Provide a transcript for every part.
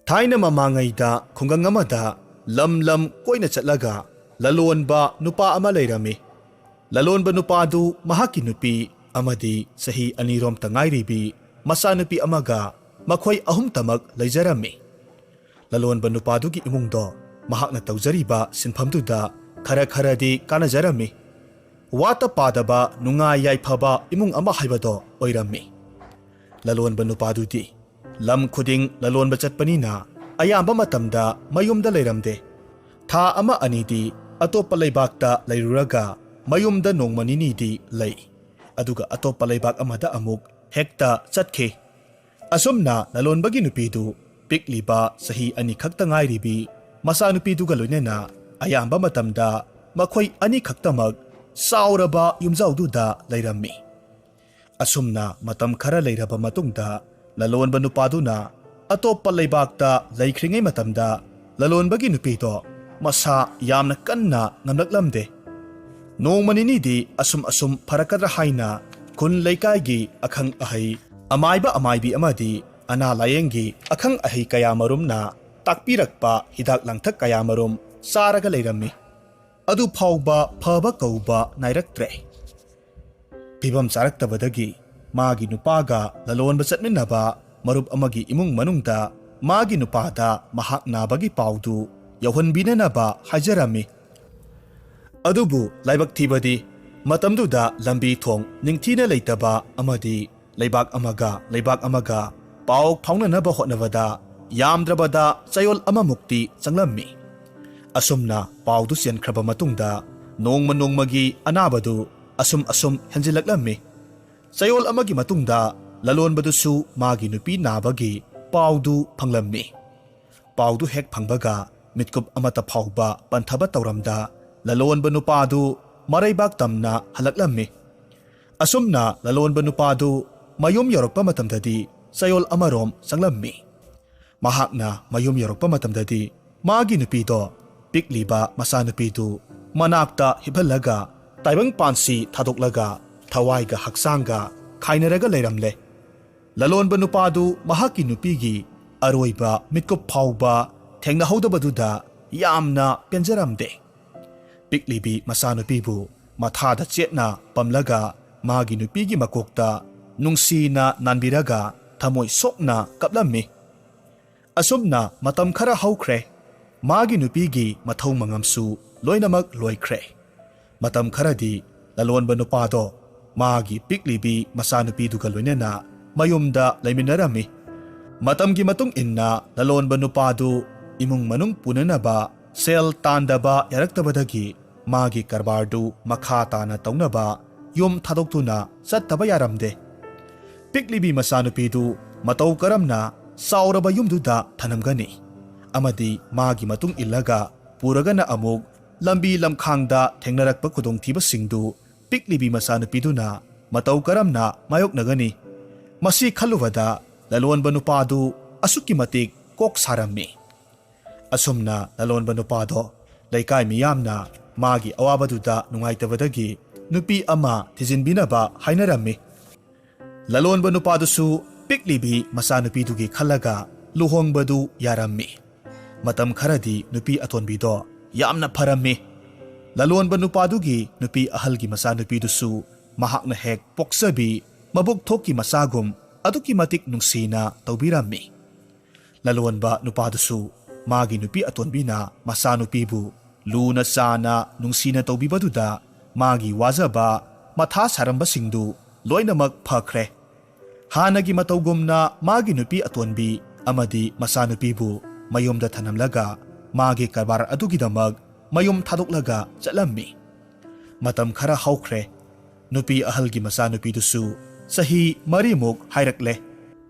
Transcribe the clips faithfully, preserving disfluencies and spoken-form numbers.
ꯊꯥꯏꯅ ꯃꯃꯥꯡꯉꯩꯗ ꯈꯨꯡꯒꯪ ꯑꯃꯗ ꯂꯝ ꯂꯝ ꯀꯣꯏꯅ ꯆꯠꯂꯒ ꯂꯂꯣꯟꯕ ꯅꯨꯄꯥ ꯑꯃ ꯂꯩꯔꯝꯃꯤ꯫ ꯂꯂꯣꯟꯕ ꯅꯨꯄꯥꯗꯨ ꯃꯍꯥꯛꯀꯤ ꯅꯨꯄꯤ ꯑꯃꯗꯤ ꯆꯍꯤ ꯑꯅꯤꯔꯣꯝꯇ ꯉꯥꯏꯔꯤꯕꯤ ꯃꯆꯥꯅꯨꯄꯤ ꯑꯃꯒ ꯃꯈꯣꯏ ꯑꯍꯨꯝꯇꯃꯛ ꯂꯩꯖꯔꯝꯃꯤ꯫ ꯂꯂꯣꯟꯕ ꯅꯨꯄꯥꯗꯨꯒꯤ ꯏꯃꯨꯡꯗꯣ ꯃꯍꯥꯛꯅ ꯇꯧꯖꯔꯤꯕ ꯁꯤꯟꯐꯝꯗꯨꯗ ꯈꯔ ꯈꯔꯗꯤ ꯀꯥꯟꯅꯖꯔꯝꯃꯤ꯫ ꯋꯥꯠꯇ ꯄꯥꯗꯕ ꯅꯨꯡꯉꯥꯏ ꯌꯥꯏꯐꯕ ꯏꯃꯨꯡ ꯑꯃ ꯍꯥꯏꯕꯗꯣ ꯑꯣꯏꯔꯝꯃꯤ꯫ ꯂꯂꯣꯟꯕ ꯅꯨꯄꯥꯗꯨꯗꯤ ꯂꯝ ꯈꯨꯗꯤꯡ ꯂꯂꯣꯟꯕ ꯆꯠꯄꯅꯤꯅ ꯑꯌꯥꯝꯕ ꯃꯇꯝꯗ ꯃꯌꯨꯝꯗ ꯂꯩꯔꯝꯗꯦ꯫ ꯊꯥ ꯑꯃ ꯑꯅꯤꯗꯤ ꯑꯇꯣꯞꯄ ꯂꯩꯕꯥꯛꯇ ꯂꯩꯔꯨꯔꯒ ꯃꯌꯨꯝꯗ ꯅꯣꯡꯃ ꯅꯤꯅꯤꯗꯤ ꯂꯩ꯫ ꯑꯗꯨꯒ ꯑꯇꯣꯞꯄ ꯂꯩꯕꯥꯛ ꯑꯃꯗ ꯑꯃꯨꯛ ꯍꯦꯛꯇ ꯆꯠꯈꯤ꯫ ꯑꯁꯨꯝꯅ ꯂꯂꯣꯟꯕꯒꯤ ꯅꯨꯄꯤꯗꯨ ꯄꯤꯛꯂꯤꯕ ꯆꯍꯤ ꯑꯅꯤꯈꯛꯇ ꯉꯥꯏꯔꯤꯕꯤ ꯃꯆꯥꯅꯨꯄꯤꯗꯨꯒ ꯂꯣꯏꯅꯅ ꯑꯌꯥꯝꯕ ꯃꯇꯝꯗ ꯃꯈꯣꯏ ꯑꯅꯤꯈꯛꯇꯃꯛ ꯆꯥꯎꯔꯕ ꯌꯨꯝꯖꯥꯎꯗꯨꯗ ꯂꯩꯔꯝꯃꯤ꯫ ꯑꯁꯨꯝꯅ ꯃꯇꯝ ꯈꯔ ꯂꯩꯔꯕ ꯃꯇꯨꯡꯗ ꯂꯂꯣꯟꯕ ꯅꯨꯄꯥꯗꯨꯅ ꯑꯇꯣꯞꯄ ꯂꯩꯕꯥꯛꯇ ꯂꯩꯈ꯭ꯔꯤꯉꯩ ꯃꯇꯝꯗ ꯂꯂꯣꯟꯕꯒꯤ ꯅꯨꯄꯤꯗꯣ ꯃꯁꯥ ꯌꯥꯝꯅ ꯀꯟꯅ ꯉꯝꯂꯛꯂꯝꯗꯦ꯫ ꯅꯣꯡꯃ ꯅꯤꯅꯤꯗꯤ ꯑꯁꯨꯝ ꯑꯁꯨꯝ ꯐꯔꯛꯀꯗ꯭ꯔꯥ ꯍꯥꯏꯅ ꯈꯨꯟ ꯂꯩꯀꯥꯏꯒꯤ ꯑꯈꯪ ꯑꯍꯩ, ꯑꯃꯥꯏꯕ ꯑꯃꯥꯏꯕꯤ ꯑꯃꯗꯤ ꯑꯅꯥ ꯂꯥꯌꯦꯡꯒꯤ ꯑꯈꯪ ꯑꯍꯩ ꯀꯌꯥ ꯃꯔꯨꯝꯅ ꯇꯥꯛꯄꯤꯔꯛꯄ ꯍꯤꯗꯥꯛ ꯂꯥꯡꯊꯛ ꯀꯌꯥ ꯃꯔꯨꯝ ꯆꯥꯔꯒ ꯂꯩꯔꯝꯃꯤ꯫ ꯑꯗꯨ ꯐꯥꯎꯕ ꯐꯕ ꯀꯧꯕ ꯅꯥꯏꯔꯛꯇ꯭ꯔꯦ꯫ ꯐꯤꯕꯝ ꯆꯥꯔꯛꯇꯕꯗꯒꯤ ꯃꯥꯒꯤ ꯅꯨꯄꯥꯒ ꯂꯂꯣꯟꯕ ꯆꯠꯃꯤꯟꯅꯕ ꯃꯔꯨꯞ ꯑꯃꯒꯤ ꯏꯃꯨꯡ ꯃꯅꯨꯡꯗ ꯃꯥꯒꯤ ꯅꯨꯄꯥꯗ ꯃꯍꯥꯛ ꯅꯥꯕꯒꯤ ꯄꯥꯎꯗꯨ ꯌꯧꯍꯟꯕꯤꯅꯅꯕ ꯍꯥꯏꯖꯔꯝꯃꯤ꯫ ꯑꯗꯨꯕꯨ ꯂꯥꯏꯕꯛ ꯊꯤꯕꯗꯤ ꯃꯇꯝꯗꯨꯗ ꯂꯝꯕꯤ ꯊꯣꯡ ꯅꯤꯡꯊꯤꯅ ꯂꯩꯇꯕ ꯑꯃꯗꯤ ꯂꯩꯕꯥꯛ ꯑꯃꯒ ꯂꯩꯕꯥꯛ ꯑꯃꯒ ꯄꯥꯎ ꯐꯥꯎꯅꯅꯕ ꯍꯣꯠꯅꯕꯗ ꯌꯥꯝꯗ꯭ꯔꯕꯗ ꯆꯌꯣꯜ ꯑꯃꯃꯨꯛꯇꯤ ꯆꯪꯂꯝꯃꯤ꯫ ꯑꯁꯨꯝꯅ ꯄꯥꯎꯗꯨ ꯆꯦꯟꯈ꯭ꯔꯕ ꯃꯇꯨꯡꯗ ꯅꯣꯡꯃ ꯅꯣꯡꯃꯒꯤ ꯑꯅꯥꯕꯗꯨ ꯑꯁꯨꯝ ꯑꯁꯨꯝ ꯍꯦꯟꯖꯤꯜꯂꯛꯂꯝꯃꯤ꯫ ꯆꯌꯣꯜ ꯑꯃꯒꯤ ꯃꯇꯨꯡꯗ ꯂꯂꯣꯟꯕꯗꯨꯁꯨ ꯃꯥꯒꯤ ꯅꯨꯄꯤ ꯅꯥꯕꯒꯤ ꯄꯥꯎꯗꯨ ꯐꯪꯂꯝꯃꯤ꯫ ꯄꯥꯎꯗꯨ ꯍꯦꯛ ꯐꯪꯕꯒ ꯃꯤꯠꯀꯨꯞ ꯑꯃꯠꯇ ꯐꯥꯎꯕ ꯄꯟꯊꯕ ꯇꯧꯔꯝꯗ ꯂꯂꯣꯟꯕ ꯅꯨꯄꯥꯗꯨ ꯃꯔꯩꯕꯥꯛ ꯇꯝꯅ ꯍꯜꯂꯛꯂꯝꯃꯤ꯫ ꯑꯁꯨꯝꯅ ꯂꯂꯣꯟꯕ ꯅꯨꯄꯥꯗꯨ ꯃꯌꯨꯝ ꯌꯧꯔꯛꯄ ꯃꯇꯝꯗꯗꯤ ꯆꯌꯣꯜ ꯑꯃꯔꯣꯝ ꯆꯪꯂꯝꯃꯤ꯫ ꯃꯍꯥꯛꯅ ꯃꯌꯨꯝ ꯌꯧꯔꯛꯄ ꯃꯇꯝꯗꯗꯤ ꯃꯥꯒꯤ ꯅꯨꯄꯤꯗꯣ, ꯄꯤꯛꯂꯤꯕ ꯃꯆꯥꯅꯨꯄꯤꯗꯨ ꯃꯅꯥꯛꯇ ꯍꯤꯞꯍꯜꯂꯒ ꯇꯥꯏꯕꯪ ꯄꯥꯟꯁꯤ ꯊꯥꯗꯣꯛꯂꯒ ꯊꯋꯥꯏꯒ ꯍꯛꯆꯥꯡꯒ ꯈꯥꯏꯅꯔꯒ ꯂꯩꯔꯝꯂꯦ꯫ ꯂꯂꯣꯟꯕ ꯅꯨꯄꯥꯗꯨ ꯃꯍꯥꯛꯀꯤ ꯅꯨꯄꯤꯒꯤ ꯑꯔꯣꯏꯕ ꯃꯤꯠꯀꯨꯞ ꯐꯥꯎꯕ ꯊꯦꯡꯅꯍꯧꯗꯕꯗꯨꯗ ꯌꯥꯝꯅ ꯄꯦꯟꯖꯔꯝꯗꯦ꯫ ꯄꯤꯛꯂꯤꯕꯤ ꯃꯆꯥꯅꯨꯄꯤꯕꯨ ꯃꯊꯥꯗ ꯆꯦꯠꯅ ꯄꯝꯂꯒ ꯃꯥꯒꯤ ꯅꯨꯄꯤꯒꯤ ꯃꯀꯣꯛꯇ ꯅꯨꯡꯁꯤꯅ ꯅꯥꯟꯕꯤꯔꯒ ꯊꯃꯣꯏ ꯁꯣꯛꯅ ꯀꯞꯂꯝꯃꯤ꯫ ꯑꯁꯨꯝꯅ ꯃꯇꯝ ꯈꯔ ꯍꯧꯈ꯭ꯔꯦ꯫ ꯃꯥꯒꯤ ꯅꯨꯄꯤꯒꯤ ꯃꯊꯧ ꯃꯉꯝꯁꯨ ꯂꯣꯏꯅꯃꯛ ꯂꯣꯏꯈ꯭ꯔꯦ꯫ ꯃꯇꯝ ꯈꯔꯗꯤ ꯂꯂꯣꯟꯕ ꯅꯨꯄꯥꯗꯣ ꯃꯥꯒꯤ ꯄꯤꯛꯂꯤꯕꯤ ꯃꯆꯥꯅꯨꯄꯤꯗꯨꯒ ꯂꯣꯏꯅꯅ ꯃꯌꯨꯝꯗ ꯂꯩꯃꯤꯟꯅꯔꯝꯃꯤ꯫ ꯃꯇꯝꯒꯤ ꯃꯇꯨꯡ ꯏꯟꯅ ꯂꯂꯣꯟꯕ ꯅꯨꯄꯥꯗꯨ ꯏꯃꯨꯡ ꯃꯅꯨꯡ ꯄꯨꯅꯅꯕ ꯁꯦꯜ ꯇꯥꯟꯗꯕ ꯌꯥꯔꯛꯇꯕꯗꯒꯤ ꯃꯥꯒꯤ ꯀꯔꯕꯥꯔꯗꯨ ꯃꯈꯥ ꯇꯥꯅ ꯇꯧꯅꯕ ꯌꯨꯝ ꯊꯥꯗꯣꯛꯇꯨꯅ ꯆꯠꯇꯕ ꯌꯥꯔꯝꯗꯦ꯫ ꯄꯤꯛꯂꯤꯕꯤ ꯃꯆꯥꯅꯨꯄꯤꯗꯨ ꯃꯇꯧ ꯀꯔꯝꯅ ꯆꯥꯎꯔꯕ ꯌꯨꯝꯗꯨꯗ ꯊꯅꯝꯒꯅꯤ? ꯑꯃꯗꯤ ꯃꯥꯒꯤ ꯃꯇꯨꯡ ꯏꯜꯂꯒ ꯄꯨꯔꯒꯅ ꯑꯃꯨꯛ ꯂꯝꯕꯤ ꯂꯝꯈꯥꯡꯗ ꯊꯦꯡꯅꯔꯛꯄ ꯈꯨꯗꯣꯡꯊꯤꯕꯁꯤꯡꯗꯨ ꯄꯤꯛꯂꯤꯕꯤ ꯃꯆꯥꯅꯨꯄꯤꯗꯨꯅ ꯃꯇꯧ ꯀꯔꯝꯅ ꯃꯥꯌꯣꯛꯅꯒꯅꯤ? ꯃꯁꯤ ꯈꯜꯂꯨꯕꯗ ꯂꯂꯣꯟꯕ ꯅꯨꯄꯥꯗꯨ ꯑꯁꯨꯛꯀꯤ ꯃꯇꯤꯛ ꯀꯣꯛ ꯁꯥꯔꯝꯃꯤ꯫ ꯑꯁꯨꯝꯅ ꯂꯂꯣꯟꯕ ꯅꯨꯄꯥꯗꯣ ꯂꯩꯀꯥꯏ ꯃꯤꯌꯥꯝꯅ ꯃꯥꯒꯤ ꯑꯋꯥꯕꯗꯨꯗ ꯅꯨꯡꯉꯥꯏꯇꯕꯗꯒꯤ ꯅꯨꯄꯤ ꯑꯃ ꯊꯤꯖꯤꯟꯕꯤꯅꯕ ꯍꯥꯏꯅꯔꯝꯃꯤ꯫ ꯂꯂꯣꯟꯕ ꯅꯨꯄꯥꯗꯨꯁꯨ ꯄꯤꯛꯂꯤꯕꯤ ꯃꯆꯥꯅꯨꯄꯤꯗꯨꯒꯤ ꯈꯜꯂꯒ ꯂꯨꯍꯣꯡꯕꯗꯨ ꯌꯥꯔꯝꯃꯤ꯫ ꯃꯇꯝ ꯈꯔꯗꯤ ꯅꯨꯄꯤ ꯑꯇꯣꯟꯕꯤꯗꯣ ꯌꯥꯝꯅ ꯐꯔꯝꯃꯤ꯫ ꯂꯂꯣꯟꯕ ꯅꯨꯄꯥꯗꯨꯒꯤ ꯅꯨꯄꯤ ꯑꯍꯜꯒꯤ ꯃꯆꯥꯅꯨꯄꯤꯗꯨꯁꯨ ꯃꯍꯥꯛꯅ ꯍꯦꯛ ꯄꯣꯛꯆꯕꯤ ꯃꯕꯨꯛ ꯊꯣꯛꯀꯤ ꯃꯆꯥꯒꯨꯝ ꯑꯗꯨꯛꯀꯤ ꯃꯇꯤꯛ ꯅꯨꯡꯁꯤꯅ ꯇꯧꯕꯤꯔꯝꯃꯤ꯫ ꯂꯂꯣꯟꯕ ꯅꯨꯄꯥꯗꯨꯁꯨ ꯃꯥꯒꯤ ꯅꯨꯄꯤ ꯑꯇꯣꯟꯕꯤꯅ ꯃꯆꯥꯅꯨꯄꯤꯕꯨ ꯂꯨꯅ ꯆꯥꯅ ꯅꯨꯡꯁꯤꯅ ꯇꯧꯕꯤꯕꯗꯨꯗ ꯃꯥꯒꯤ ꯋꯥꯖꯕ, ꯃꯊꯥ ꯁꯥꯔꯝꯕꯁꯤꯡꯗꯨ ꯂꯣꯏꯅꯃꯛ ꯐꯈ꯭ꯔꯦ꯫ ꯍꯥꯟꯅꯒꯤ ꯃꯇꯧꯒꯨꯝꯅ ꯃꯥꯒꯤ ꯅꯨꯄꯤ ꯑꯇꯣꯟꯕꯤ ꯑꯃꯗꯤ ꯃꯆꯥꯅꯨꯄꯤꯕꯨ ꯃꯌꯨꯝꯗ ꯊꯅꯝꯂꯒ ꯃꯥꯒꯤ ꯀꯔꯕꯥꯔ ꯑꯗꯨꯒꯤꯗꯃꯛ ꯃꯌꯨꯝ ꯊꯥꯗꯣꯛꯂꯒ ꯆꯠꯂꯝꯃꯤ꯫ ꯃꯇꯝ ꯈꯔ ꯍꯧꯈ꯭ꯔꯦ꯫ ꯅꯨꯄꯤ ꯑꯍꯜꯒꯤ ꯃꯆꯥꯅꯨꯄꯤꯗꯨꯁꯨ ꯆꯍꯤ ꯃꯔꯤꯃꯨꯛ ꯍꯥꯏꯔꯛꯂꯦ꯫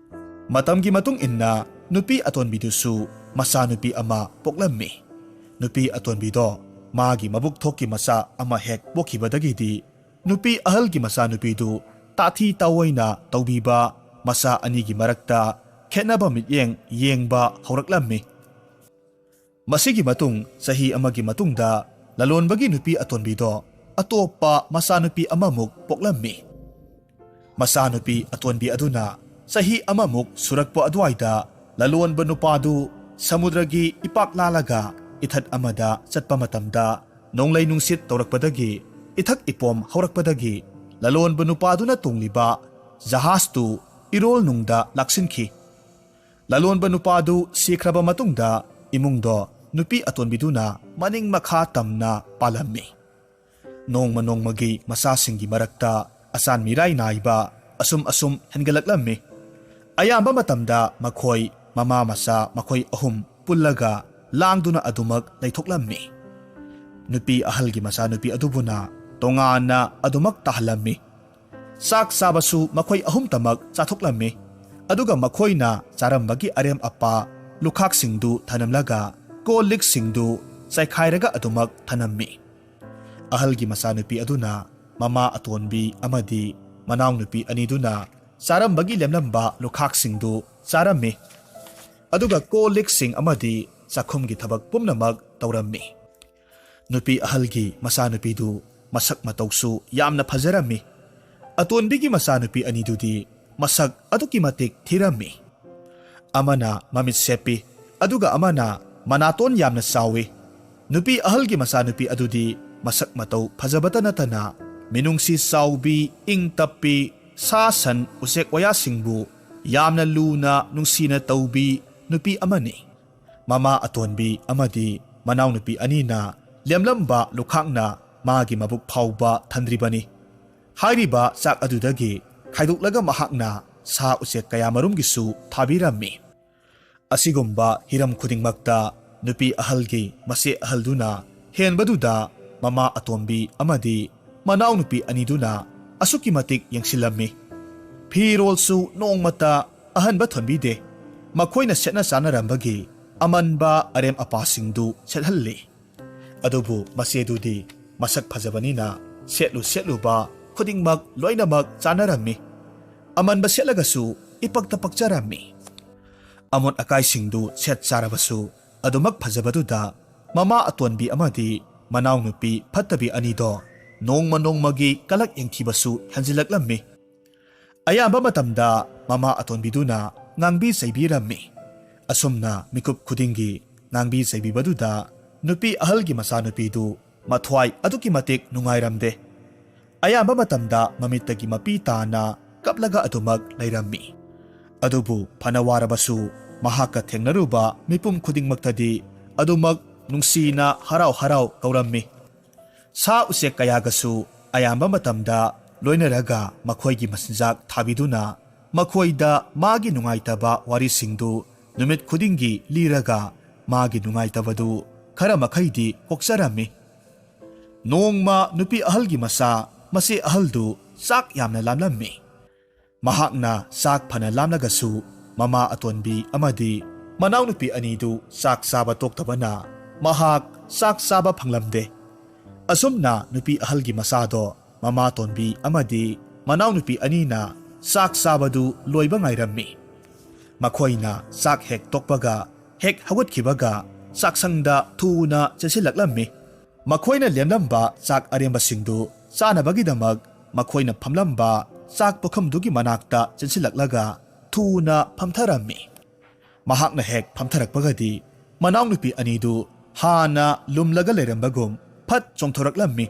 ꯃꯇꯝꯒꯤ ꯃꯇꯨꯡ ꯏꯟꯅ ꯅꯨꯄꯤ ꯑꯇꯣꯟꯕꯤꯗꯨꯁꯨ ꯃꯆꯥꯅꯨꯄꯤ ꯑꯃ ꯄꯣꯛꯂꯝꯃꯤ꯫ ꯅꯨꯄꯤ ꯑꯇꯣꯟꯕꯤꯗꯣ ꯃꯥꯒꯤ ꯃꯕꯨꯛ ꯊꯣꯛꯀꯤ ꯃꯆꯥ ꯑꯃ ꯍꯦꯛ ꯄꯣꯛꯈꯤꯕꯗꯒꯤꯗꯤ ꯅꯨꯄꯤ ꯑꯍꯜꯒꯤ ꯃꯆꯥꯅꯨꯄꯤꯗꯨ ꯇꯥꯊꯤ ꯇꯥꯑꯣꯏꯅ ꯇꯧꯕꯤꯕ, ꯃꯆꯥ ꯑꯅꯤꯒꯤ ꯃꯔꯛꯇ ꯈꯦꯠꯅꯕ ꯃꯤꯠꯌꯦꯡ ꯌꯦꯡꯕ ꯍꯧꯔꯛꯂꯝꯃꯤ꯫ ꯃꯁꯤꯒꯤ ꯃꯇꯨꯡ ꯆꯍꯤ ꯑꯃꯒꯤ ꯃꯇꯨꯡꯗ ꯂꯂꯣꯟꯕꯒꯤ ꯅꯨꯄꯤ ꯑꯇꯣꯟꯕꯤꯗꯣ ꯑꯇꯣꯞꯄ ꯃꯆꯥꯅꯨꯄꯤ ꯑꯃꯃꯨꯛ ꯄꯣꯛꯂꯝꯃꯤ꯫ ꯃꯆꯥꯅꯨꯄꯤ ꯑꯇꯣꯟꯕꯤ ꯑꯗꯨꯅ ꯆꯍꯤ ꯑꯃꯃꯨꯛ ꯁꯨꯔꯛꯄ ꯑꯗꯨꯋꯥꯏꯗ ꯂꯂꯣꯟꯕ ꯅꯨꯄꯥꯗꯨ ꯁꯃꯨꯗ꯭ꯔꯒꯤ ꯏꯄꯥꯛ ꯂꯥꯜꯂꯒ ꯏꯊꯠ ꯑꯃꯗ ꯆꯠꯄ ꯃꯇꯝꯗ, ꯅꯣꯡꯂꯩ ꯅꯨꯡꯁꯤꯠ ꯇꯧꯔꯛꯄꯗꯒꯤ, ꯏꯊꯛ ꯏꯄꯣꯝ ꯍꯧꯔꯛꯄꯗꯒꯤ, ꯂꯂꯣꯟꯕ ꯅꯨꯄꯥꯗꯨꯅ ꯇꯣꯡꯂꯤꯕ ꯖꯍꯥꯖꯇꯨ ꯏꯔꯣꯜ ꯅꯨꯡꯗ ꯂꯥꯛꯁꯤꯟꯈꯤ꯫ ꯂꯂꯣꯟꯕ ꯅꯨꯄꯥꯗꯨ ꯁꯤꯈ꯭ꯔꯕ ꯃꯇꯨꯡꯗ, ꯏꯃꯨꯡꯗꯣ ꯅꯨꯄꯤ ꯑꯇꯣꯟꯕꯤꯗꯨꯅ ꯃꯅꯤꯡ ꯃꯈꯥ ꯇꯝꯅ ꯄꯥꯜꯂꯝꯃꯤ꯫ ꯅꯣꯡꯃ ꯅꯣꯡꯃꯒꯤ ꯃꯆꯥꯁꯤꯡꯒꯤ ꯃꯔꯛꯇ ꯑꯆꯥꯟ ꯃꯤꯔꯥꯏ ꯅꯥꯏꯕ ꯑꯁꯨꯝ ꯑꯁꯨꯝ ꯍꯦꯟꯒꯠꯂꯛꯂꯝꯃꯤ꯫ ꯑꯌꯥꯝꯕ ꯃꯇꯝꯗ ꯃꯈꯣꯏ ꯃꯃꯥ ꯃꯆꯥ ꯃꯈꯣꯏ ꯑꯍꯨꯝ ꯄꯨꯜꯂꯒ ꯂꯥꯡꯗꯨꯅ ꯑꯗꯨꯃꯛ ꯂꯩꯊꯣꯛꯂꯝꯃꯤ꯫ ꯅꯨꯄꯤ ꯑꯍꯜꯒꯤ ꯃꯆꯥꯅꯨꯄꯤ ꯑꯗꯨꯕꯨꯅ ꯇꯣꯉꯥꯟꯅ ꯑꯗꯨꯃꯛ ꯇꯥꯍꯜꯂꯝꯃꯤ꯫ ꯆꯥꯛ ꯆꯥꯕꯁꯨ ꯃꯈꯣꯏ ꯑꯍꯨꯝꯇꯃꯛ ꯆꯥꯊꯣꯛꯂꯝꯃꯤ꯫ ꯑꯗꯨꯒ ꯃꯈꯣꯏꯅ ꯆꯥꯔꯝꯕꯒꯤ ꯑꯔꯦꯝ ꯑꯄꯥ ꯂꯨꯈꯥꯛꯁꯤꯡꯗꯨ ꯊꯅꯝꯂꯒ ꯀꯣꯜ ꯂꯤꯛꯁꯤꯡꯗꯨ ꯆꯥꯏꯈꯥꯏꯔꯒ ꯑꯗꯨꯃꯛ ꯊꯅꯝꯃꯤ꯫ ꯑꯍꯜꯒꯤ ꯃꯆꯥꯅꯨꯄꯤ ꯑꯗꯨꯅ ꯃꯃꯥ ꯑꯇꯣꯟꯕꯤ ꯑꯃꯗꯤ ꯃꯅꯥꯎꯅꯨꯄꯤ ꯑꯅꯤꯗꯨꯅ ꯆꯥꯔꯝꯕꯒꯤ ꯂꯦꯝꯂꯝꯕ ꯂꯨꯈꯥꯛꯁꯤꯡꯗꯨ ꯆꯥꯔꯝꯃꯤ꯫ ꯑꯗꯨꯒ ꯀꯣꯜ ꯂꯤꯛꯁꯤꯡ ꯑꯃꯗꯤ ꯆꯥꯛꯈꯨꯝꯒꯤ ꯊꯕꯛ ꯄꯨꯝꯅꯃꯛ ꯇꯧꯔꯝꯃꯤ꯫ ꯅꯨꯄꯤ ꯑꯍꯜꯒꯤ ꯃꯆꯥꯅꯨꯄꯤꯗꯨ ꯃꯁꯛ ꯃꯇꯧꯁꯨ ꯌꯥꯝꯅ ꯐꯖꯔꯝꯃꯤ꯫ ꯑꯇꯣꯟꯕꯤꯒꯤ ꯃꯆꯥꯅꯨꯄꯤ ꯑꯅꯤꯗꯨꯗꯤ ꯃꯁꯛ ꯑꯗꯨꯛꯀꯤ ꯃꯇꯤꯛ ꯊꯤꯔꯝꯃꯤ꯫ ꯑꯃꯅ ꯃꯃꯤꯠ ꯁꯦꯞꯄꯤ, ꯑꯗꯨꯒ ꯑꯃꯅ ꯃꯅꯥꯇꯣꯟ ꯌꯥꯝꯅ ꯆꯥꯎꯏ꯫ ꯅꯨꯄꯤ ꯑꯍꯜꯒꯤ ꯃꯆꯥꯅꯨꯄꯤ ꯑꯗꯨꯗꯤ ꯃꯁꯛ ꯃꯇꯧ ꯐꯖꯕꯇ ꯅꯠꯇꯅ, ꯃꯤꯅꯨꯡꯁꯤ ꯆꯥꯎꯕꯤ, ꯏꯪ ꯇꯞꯄꯤ, ꯁꯥ ꯁꯟ, ꯎꯆꯦꯛ ꯋꯥꯌꯥꯁꯤꯡꯕꯨ ꯌꯥꯝꯅ ꯂꯨꯅ ꯅꯨꯡꯁꯤꯅ ꯇꯧꯕꯤ ꯅꯨꯄꯤ ꯑꯃꯅꯤ꯫ ꯃꯃꯥ ꯑꯇꯣꯟꯕꯤ ꯑꯃꯗꯤ ꯃꯅꯥꯎꯅꯨꯄꯤ ꯑꯅꯤꯅ ꯂꯦꯝꯂꯝꯕ ꯂꯨꯈꯥꯛꯅ ꯃꯥꯒꯤ ꯃꯕꯨꯛ ꯐꯥꯎꯕ ꯊꯟꯗ꯭ꯔꯤꯕꯅꯤ꯫ ꯍꯥꯏꯔꯤꯕ ꯆꯥꯛ ꯑꯗꯨꯗꯒꯤ ꯈꯥꯏꯗꯣꯛꯂꯒ ꯃꯍꯥꯛꯅ ꯁꯥ ꯎꯆꯦꯛ ꯀꯌꯥꯃꯔꯨꯝꯒꯤꯁꯨ ꯊꯥꯕꯤꯔꯝꯃꯤ꯫ ꯑꯁꯤꯒꯨꯝꯕ ꯍꯤꯔꯝ ꯈꯨꯗꯤꯡꯃꯛꯇ ꯅꯨꯄꯤ ꯑꯍꯜꯒꯤ ꯃꯆꯦ ꯑꯍꯜꯗꯨꯅ ꯍꯦꯟꯕꯗꯨꯗ, ꯃꯃꯥ ꯑꯇꯣꯝꯕꯤ ꯑꯃꯗꯤ ꯃꯅꯥꯎꯅꯨꯄꯤ ꯑꯅꯤꯗꯨꯅ ꯑꯁꯨꯛꯀꯤ ꯃꯇꯤꯛ ꯌꯦꯡꯁꯤꯜꯂꯝꯃꯤ꯫ ꯐꯤꯔꯣꯜꯁꯨ ꯅꯣꯡꯃꯇ ꯑꯍꯟꯕ ꯊꯣꯟꯕꯤꯗꯦ꯫ ꯃꯈꯣꯏꯅ ꯁꯦꯠꯅ ꯆꯥꯅꯔꯝꯕꯒꯤ ꯑꯃꯟꯕ ꯑꯔꯦꯝ ꯑꯄꯥꯁꯤꯡꯗꯨ ꯁꯦꯠꯍꯜꯂꯤ꯫ ꯑꯗꯨꯕꯨ ꯃꯆꯦꯗꯨꯗꯤ ꯃꯁꯛ ꯐꯖꯕꯅꯤꯅ ꯁꯦꯠꯂꯨ ꯁꯦꯠꯂꯨꯕ ꯈꯨꯗꯤꯡꯃꯛ ꯂꯣꯏꯅꯃꯛ ꯆꯥꯅꯔꯝꯃꯤ꯫ ꯑꯃꯟꯕ ꯁꯦꯠꯂꯒꯁꯨ ꯏꯄꯛꯇ ꯄꯛꯆꯔꯝꯃꯤ꯫ ꯑꯃꯣꯠ ꯑꯀꯥꯏꯁꯤꯡꯗꯨ ꯁꯦꯠ ꯆꯥꯔꯕꯁꯨ ꯑꯗꯨꯃꯛ ꯐꯖꯕꯗꯨꯗ ꯃꯃꯥ ꯑꯇꯣꯟꯕꯤ ꯑꯃꯗꯤ ꯃꯅꯥꯎꯅꯨꯄꯤ ꯐꯠꯇꯕꯤ ꯑꯅꯤꯗꯣ ꯅꯣꯡꯃ ꯅꯣꯡꯃꯒꯤ ꯀꯂꯛ ꯌꯦꯡꯊꯤꯕꯁꯨ ꯍꯦꯟꯖꯤꯜꯂꯛꯂꯝꯃꯤ꯫ ꯑꯌꯥꯝꯕ ꯃꯇꯝꯗ ꯃꯃꯥ ꯑꯇꯣꯟꯕꯤꯗꯨꯅ ꯉꯥꯡꯕꯤ ꯆꯩꯕꯤꯔꯝꯃꯤ꯫ ꯑꯁꯨꯝꯅ ꯃꯤꯀꯨꯞ ꯈꯨꯗꯤꯡꯒꯤ ꯉꯥꯡꯕꯤ ꯆꯩꯕꯤꯕꯗꯨꯗ ꯅꯨꯄꯤ ꯑꯍꯜꯒꯤ ꯃꯆꯥꯅꯨꯄꯤꯗꯨ ꯃꯊ꯭ꯋꯥꯏ ꯑꯗꯨꯛꯀꯤ ꯃꯇꯤꯛ ꯅꯨꯡꯉꯥꯏꯔꯝꯗꯦ꯫ ꯑꯌꯥꯝꯕ ꯃꯇꯝꯗ ꯃꯃꯤꯠꯇꯒꯤ ꯃꯄꯤ ꯇꯥꯅ ꯀꯞꯂꯒ ꯑꯗꯨꯃꯛ ꯂꯩꯔꯝꯃꯤ꯫ ꯑꯗꯨꯕꯨ ꯐꯅ ꯋꯥꯔꯕꯁꯨ ꯃꯍꯥꯛꯀ ꯊꯦꯡꯅꯔꯨꯕ ꯃꯤꯄꯨꯝ ꯈꯨꯗꯤꯡꯃꯛꯇꯗꯤ ꯑꯗꯨꯃꯛ ꯅꯨꯡꯁꯤꯅ ꯍꯔꯥꯎ ꯍꯔꯥꯎ ꯀꯧꯔꯝꯃꯤ꯫ ꯁꯥ ꯎꯆꯦꯛ ꯀꯌꯥꯒꯁꯨ ꯑꯌꯥꯝꯕ ꯃꯇꯝꯗ ꯂꯣꯏꯅꯔꯒ ꯃꯈꯣꯏꯒꯤ ꯃꯆꯤꯟꯖꯥꯛ ꯊꯥꯕꯤꯗꯨꯅ ꯃꯈꯣꯏꯗ ꯃꯥꯒꯤ ꯅꯨꯡꯉꯥꯏꯇꯕ ꯋꯥꯔꯤꯁꯤꯡꯗꯨ ꯅꯨꯃꯤꯠ ꯈꯨꯗꯤꯡꯒꯤ ꯂꯤꯔꯒ ꯃꯥꯒꯤ ꯅꯨꯡꯉꯥꯏꯇꯕꯗꯨ ꯈꯔ ꯃꯈꯩꯗꯤ ꯀꯣꯛꯆꯔꯝꯃꯤ꯫ ꯅꯣꯡꯃ ꯅꯨꯄꯤ ꯑꯍꯜꯒꯤ ꯃꯆꯥ ꯃꯆꯦ ꯑꯍꯜꯗꯨ ꯆꯥꯛ ꯌꯥꯝꯅ ꯂꯥꯝꯂꯝꯃꯤ꯫ ꯃꯍꯥꯛꯅ ꯆꯥꯛ ꯐꯅ ꯂꯥꯝꯂꯒꯁꯨ ꯃꯃꯥ ꯑꯇꯣꯟꯕꯤ ꯑꯃꯗꯤ ꯃꯅꯥꯎꯅꯨꯄꯤ ꯑꯅꯤꯗꯨ ꯆꯥꯛ ꯆꯥꯕ ꯇꯣꯛꯇꯕꯅ ꯃꯍꯥꯛ ꯆꯥꯛ ꯆꯥꯕ ꯐꯪꯂꯝꯗꯦ꯫ ꯑꯁꯨꯝꯅ ꯅꯨꯄꯤ ꯑꯍꯜꯒꯤ ꯃꯆꯥꯗꯣ ꯃꯃꯥ ꯇꯣꯟꯕꯤ ꯑꯃꯗꯤ ꯃꯅꯥꯎꯅꯨꯄꯤ ꯑꯅꯤꯅ ꯆꯥꯛ ꯆꯥꯕꯗꯨ ꯂꯣꯏꯕ ꯉꯥꯏꯔꯝꯃꯤ꯫ ꯃꯈꯣꯏꯅ ꯆꯥꯛ ꯍꯦꯛ ꯇꯣꯛꯄꯒ ꯍꯦꯛ ꯍꯧꯒꯠꯈꯤꯕꯒ ꯆꯥꯛꯁꯪꯗ ꯊꯨꯅ ꯆꯦꯟꯁꯤꯜꯂꯛꯂꯝꯃꯤ꯫ ꯃꯈꯣꯏꯅ ꯂꯦꯝꯂꯝꯕ ꯆꯥꯛ ꯑꯔꯦꯝꯕꯁꯤꯡꯗꯨ ꯆꯥꯅꯕꯒꯤꯗꯃꯛ ꯃꯈꯣꯏꯅ ꯐꯝꯂꯝꯕ ꯆꯥꯛ ꯄꯨꯈꯝꯗꯨꯒꯤ ꯃꯅꯥꯛꯇ ꯆꯦꯟꯁꯤꯜꯂꯛꯂꯒ ꯊꯨꯅ ꯐꯝꯊꯔꯝꯃꯤ꯫ ꯃꯍꯥꯛꯅ ꯍꯦꯛ ꯐꯝꯊꯔꯛꯄꯒꯗꯤ ꯃꯅꯥꯎꯅꯨꯄꯤ ꯑꯅꯤꯗꯨ ꯍꯥꯟꯅ ꯂꯨꯝꯂꯒ ꯂꯩꯔꯝꯕꯒꯨꯝ ꯐꯠ ꯆꯣꯡꯊꯣꯔꯛꯂꯝꯃꯤ꯫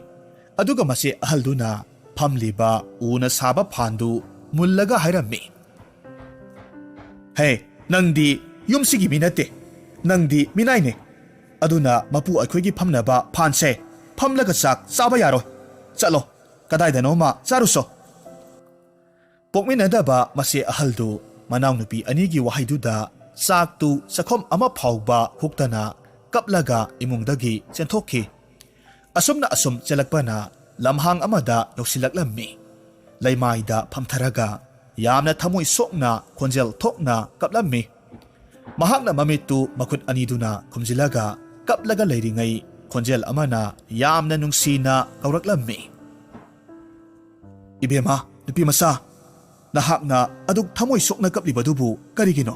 ꯑꯗꯨꯒ ꯃꯆꯦ ꯑꯍꯜꯗꯨꯅ ꯐꯝꯂꯤꯕ ꯎꯅ ꯁꯥꯕ ꯐꯥꯟꯗꯨ ꯃꯨꯜꯂꯒ ꯍꯥꯏꯔꯝꯃꯤ, "ꯍꯦ, ꯅꯪꯗꯤ ꯌꯨꯝꯁꯤꯒꯤ ꯃꯤ ꯅꯠꯇꯦ, ꯅꯪꯗꯤ ꯃꯤꯅꯥꯏꯅꯦ꯫ ꯑꯗꯨꯅ ꯃꯄꯨ ꯑꯩꯈꯣꯏꯒꯤ ꯐꯝꯅꯕ ꯐꯥꯟꯁꯦ ꯐꯝꯂꯒ ꯆꯥꯛ ꯆꯥꯕ ꯌꯥꯔꯣꯏ꯫ ꯆꯠꯂꯣ, ꯀꯗꯥꯏꯗꯅꯣꯃ ꯆꯥꯔꯨꯁꯣ꯫" ꯄꯣꯛꯃꯤꯟꯅꯗꯕ ꯃꯆꯦ ꯑꯍꯜꯗꯨ ꯃꯅꯥꯎꯅꯨꯄꯤ ꯑꯅꯤꯒꯤ ꯋꯥꯍꯩꯗꯨꯗ ꯆꯥꯛꯇꯨ ꯆꯈꯣꯝ ꯑꯃ ꯐꯥꯎꯕ ꯍꯨꯛꯇꯅ ꯀꯞꯂꯒ ꯏꯃꯨꯡꯗꯒꯤ ꯆꯦꯟꯊꯣꯛꯈꯤ꯫ ꯑꯁꯨꯝꯅ ꯑꯁꯨꯝ ꯆꯦꯜꯂꯛꯄꯅ ꯂꯝꯍꯥꯡ ꯑꯃꯗ ꯌꯧꯁꯤꯜꯂꯛꯂꯝꯃꯤ꯫ ꯂꯩꯃꯥꯏꯗ ꯐꯝꯊꯔꯒ ꯌꯥꯝꯅ ꯊꯃꯣꯏ ꯁꯣꯛꯅ ꯈꯣꯟꯖꯦꯜ ꯊꯣꯛꯅ ꯀꯞꯂꯝꯃꯤ꯫ ꯃꯍꯥꯛꯅ ꯃꯃꯤꯠꯇꯨ ꯃꯈꯨꯠ ꯑꯅꯤꯗꯨꯅ ꯈꯨꯝꯖꯤꯜꯂꯒ ꯀꯞꯂꯒ ꯂꯩꯔꯤꯉꯩ ꯈꯣꯟꯖꯦꯜ ꯑꯃꯅ ꯌꯥꯝꯅ ꯅꯨꯡꯁꯤꯅ ꯀꯧꯔꯛꯂꯝꯃꯤ꯫ "ꯏꯕꯦꯝꯃ, ꯅꯨꯄꯤ ꯃꯆꯥ, ꯅꯍꯥꯛꯅ ꯑꯗꯨꯛ ꯊꯃꯣꯏ ꯁꯣꯛꯅ ꯀꯞꯂꯤꯕꯗꯨꯕꯨ ꯀꯔꯤꯒꯤꯅꯣ?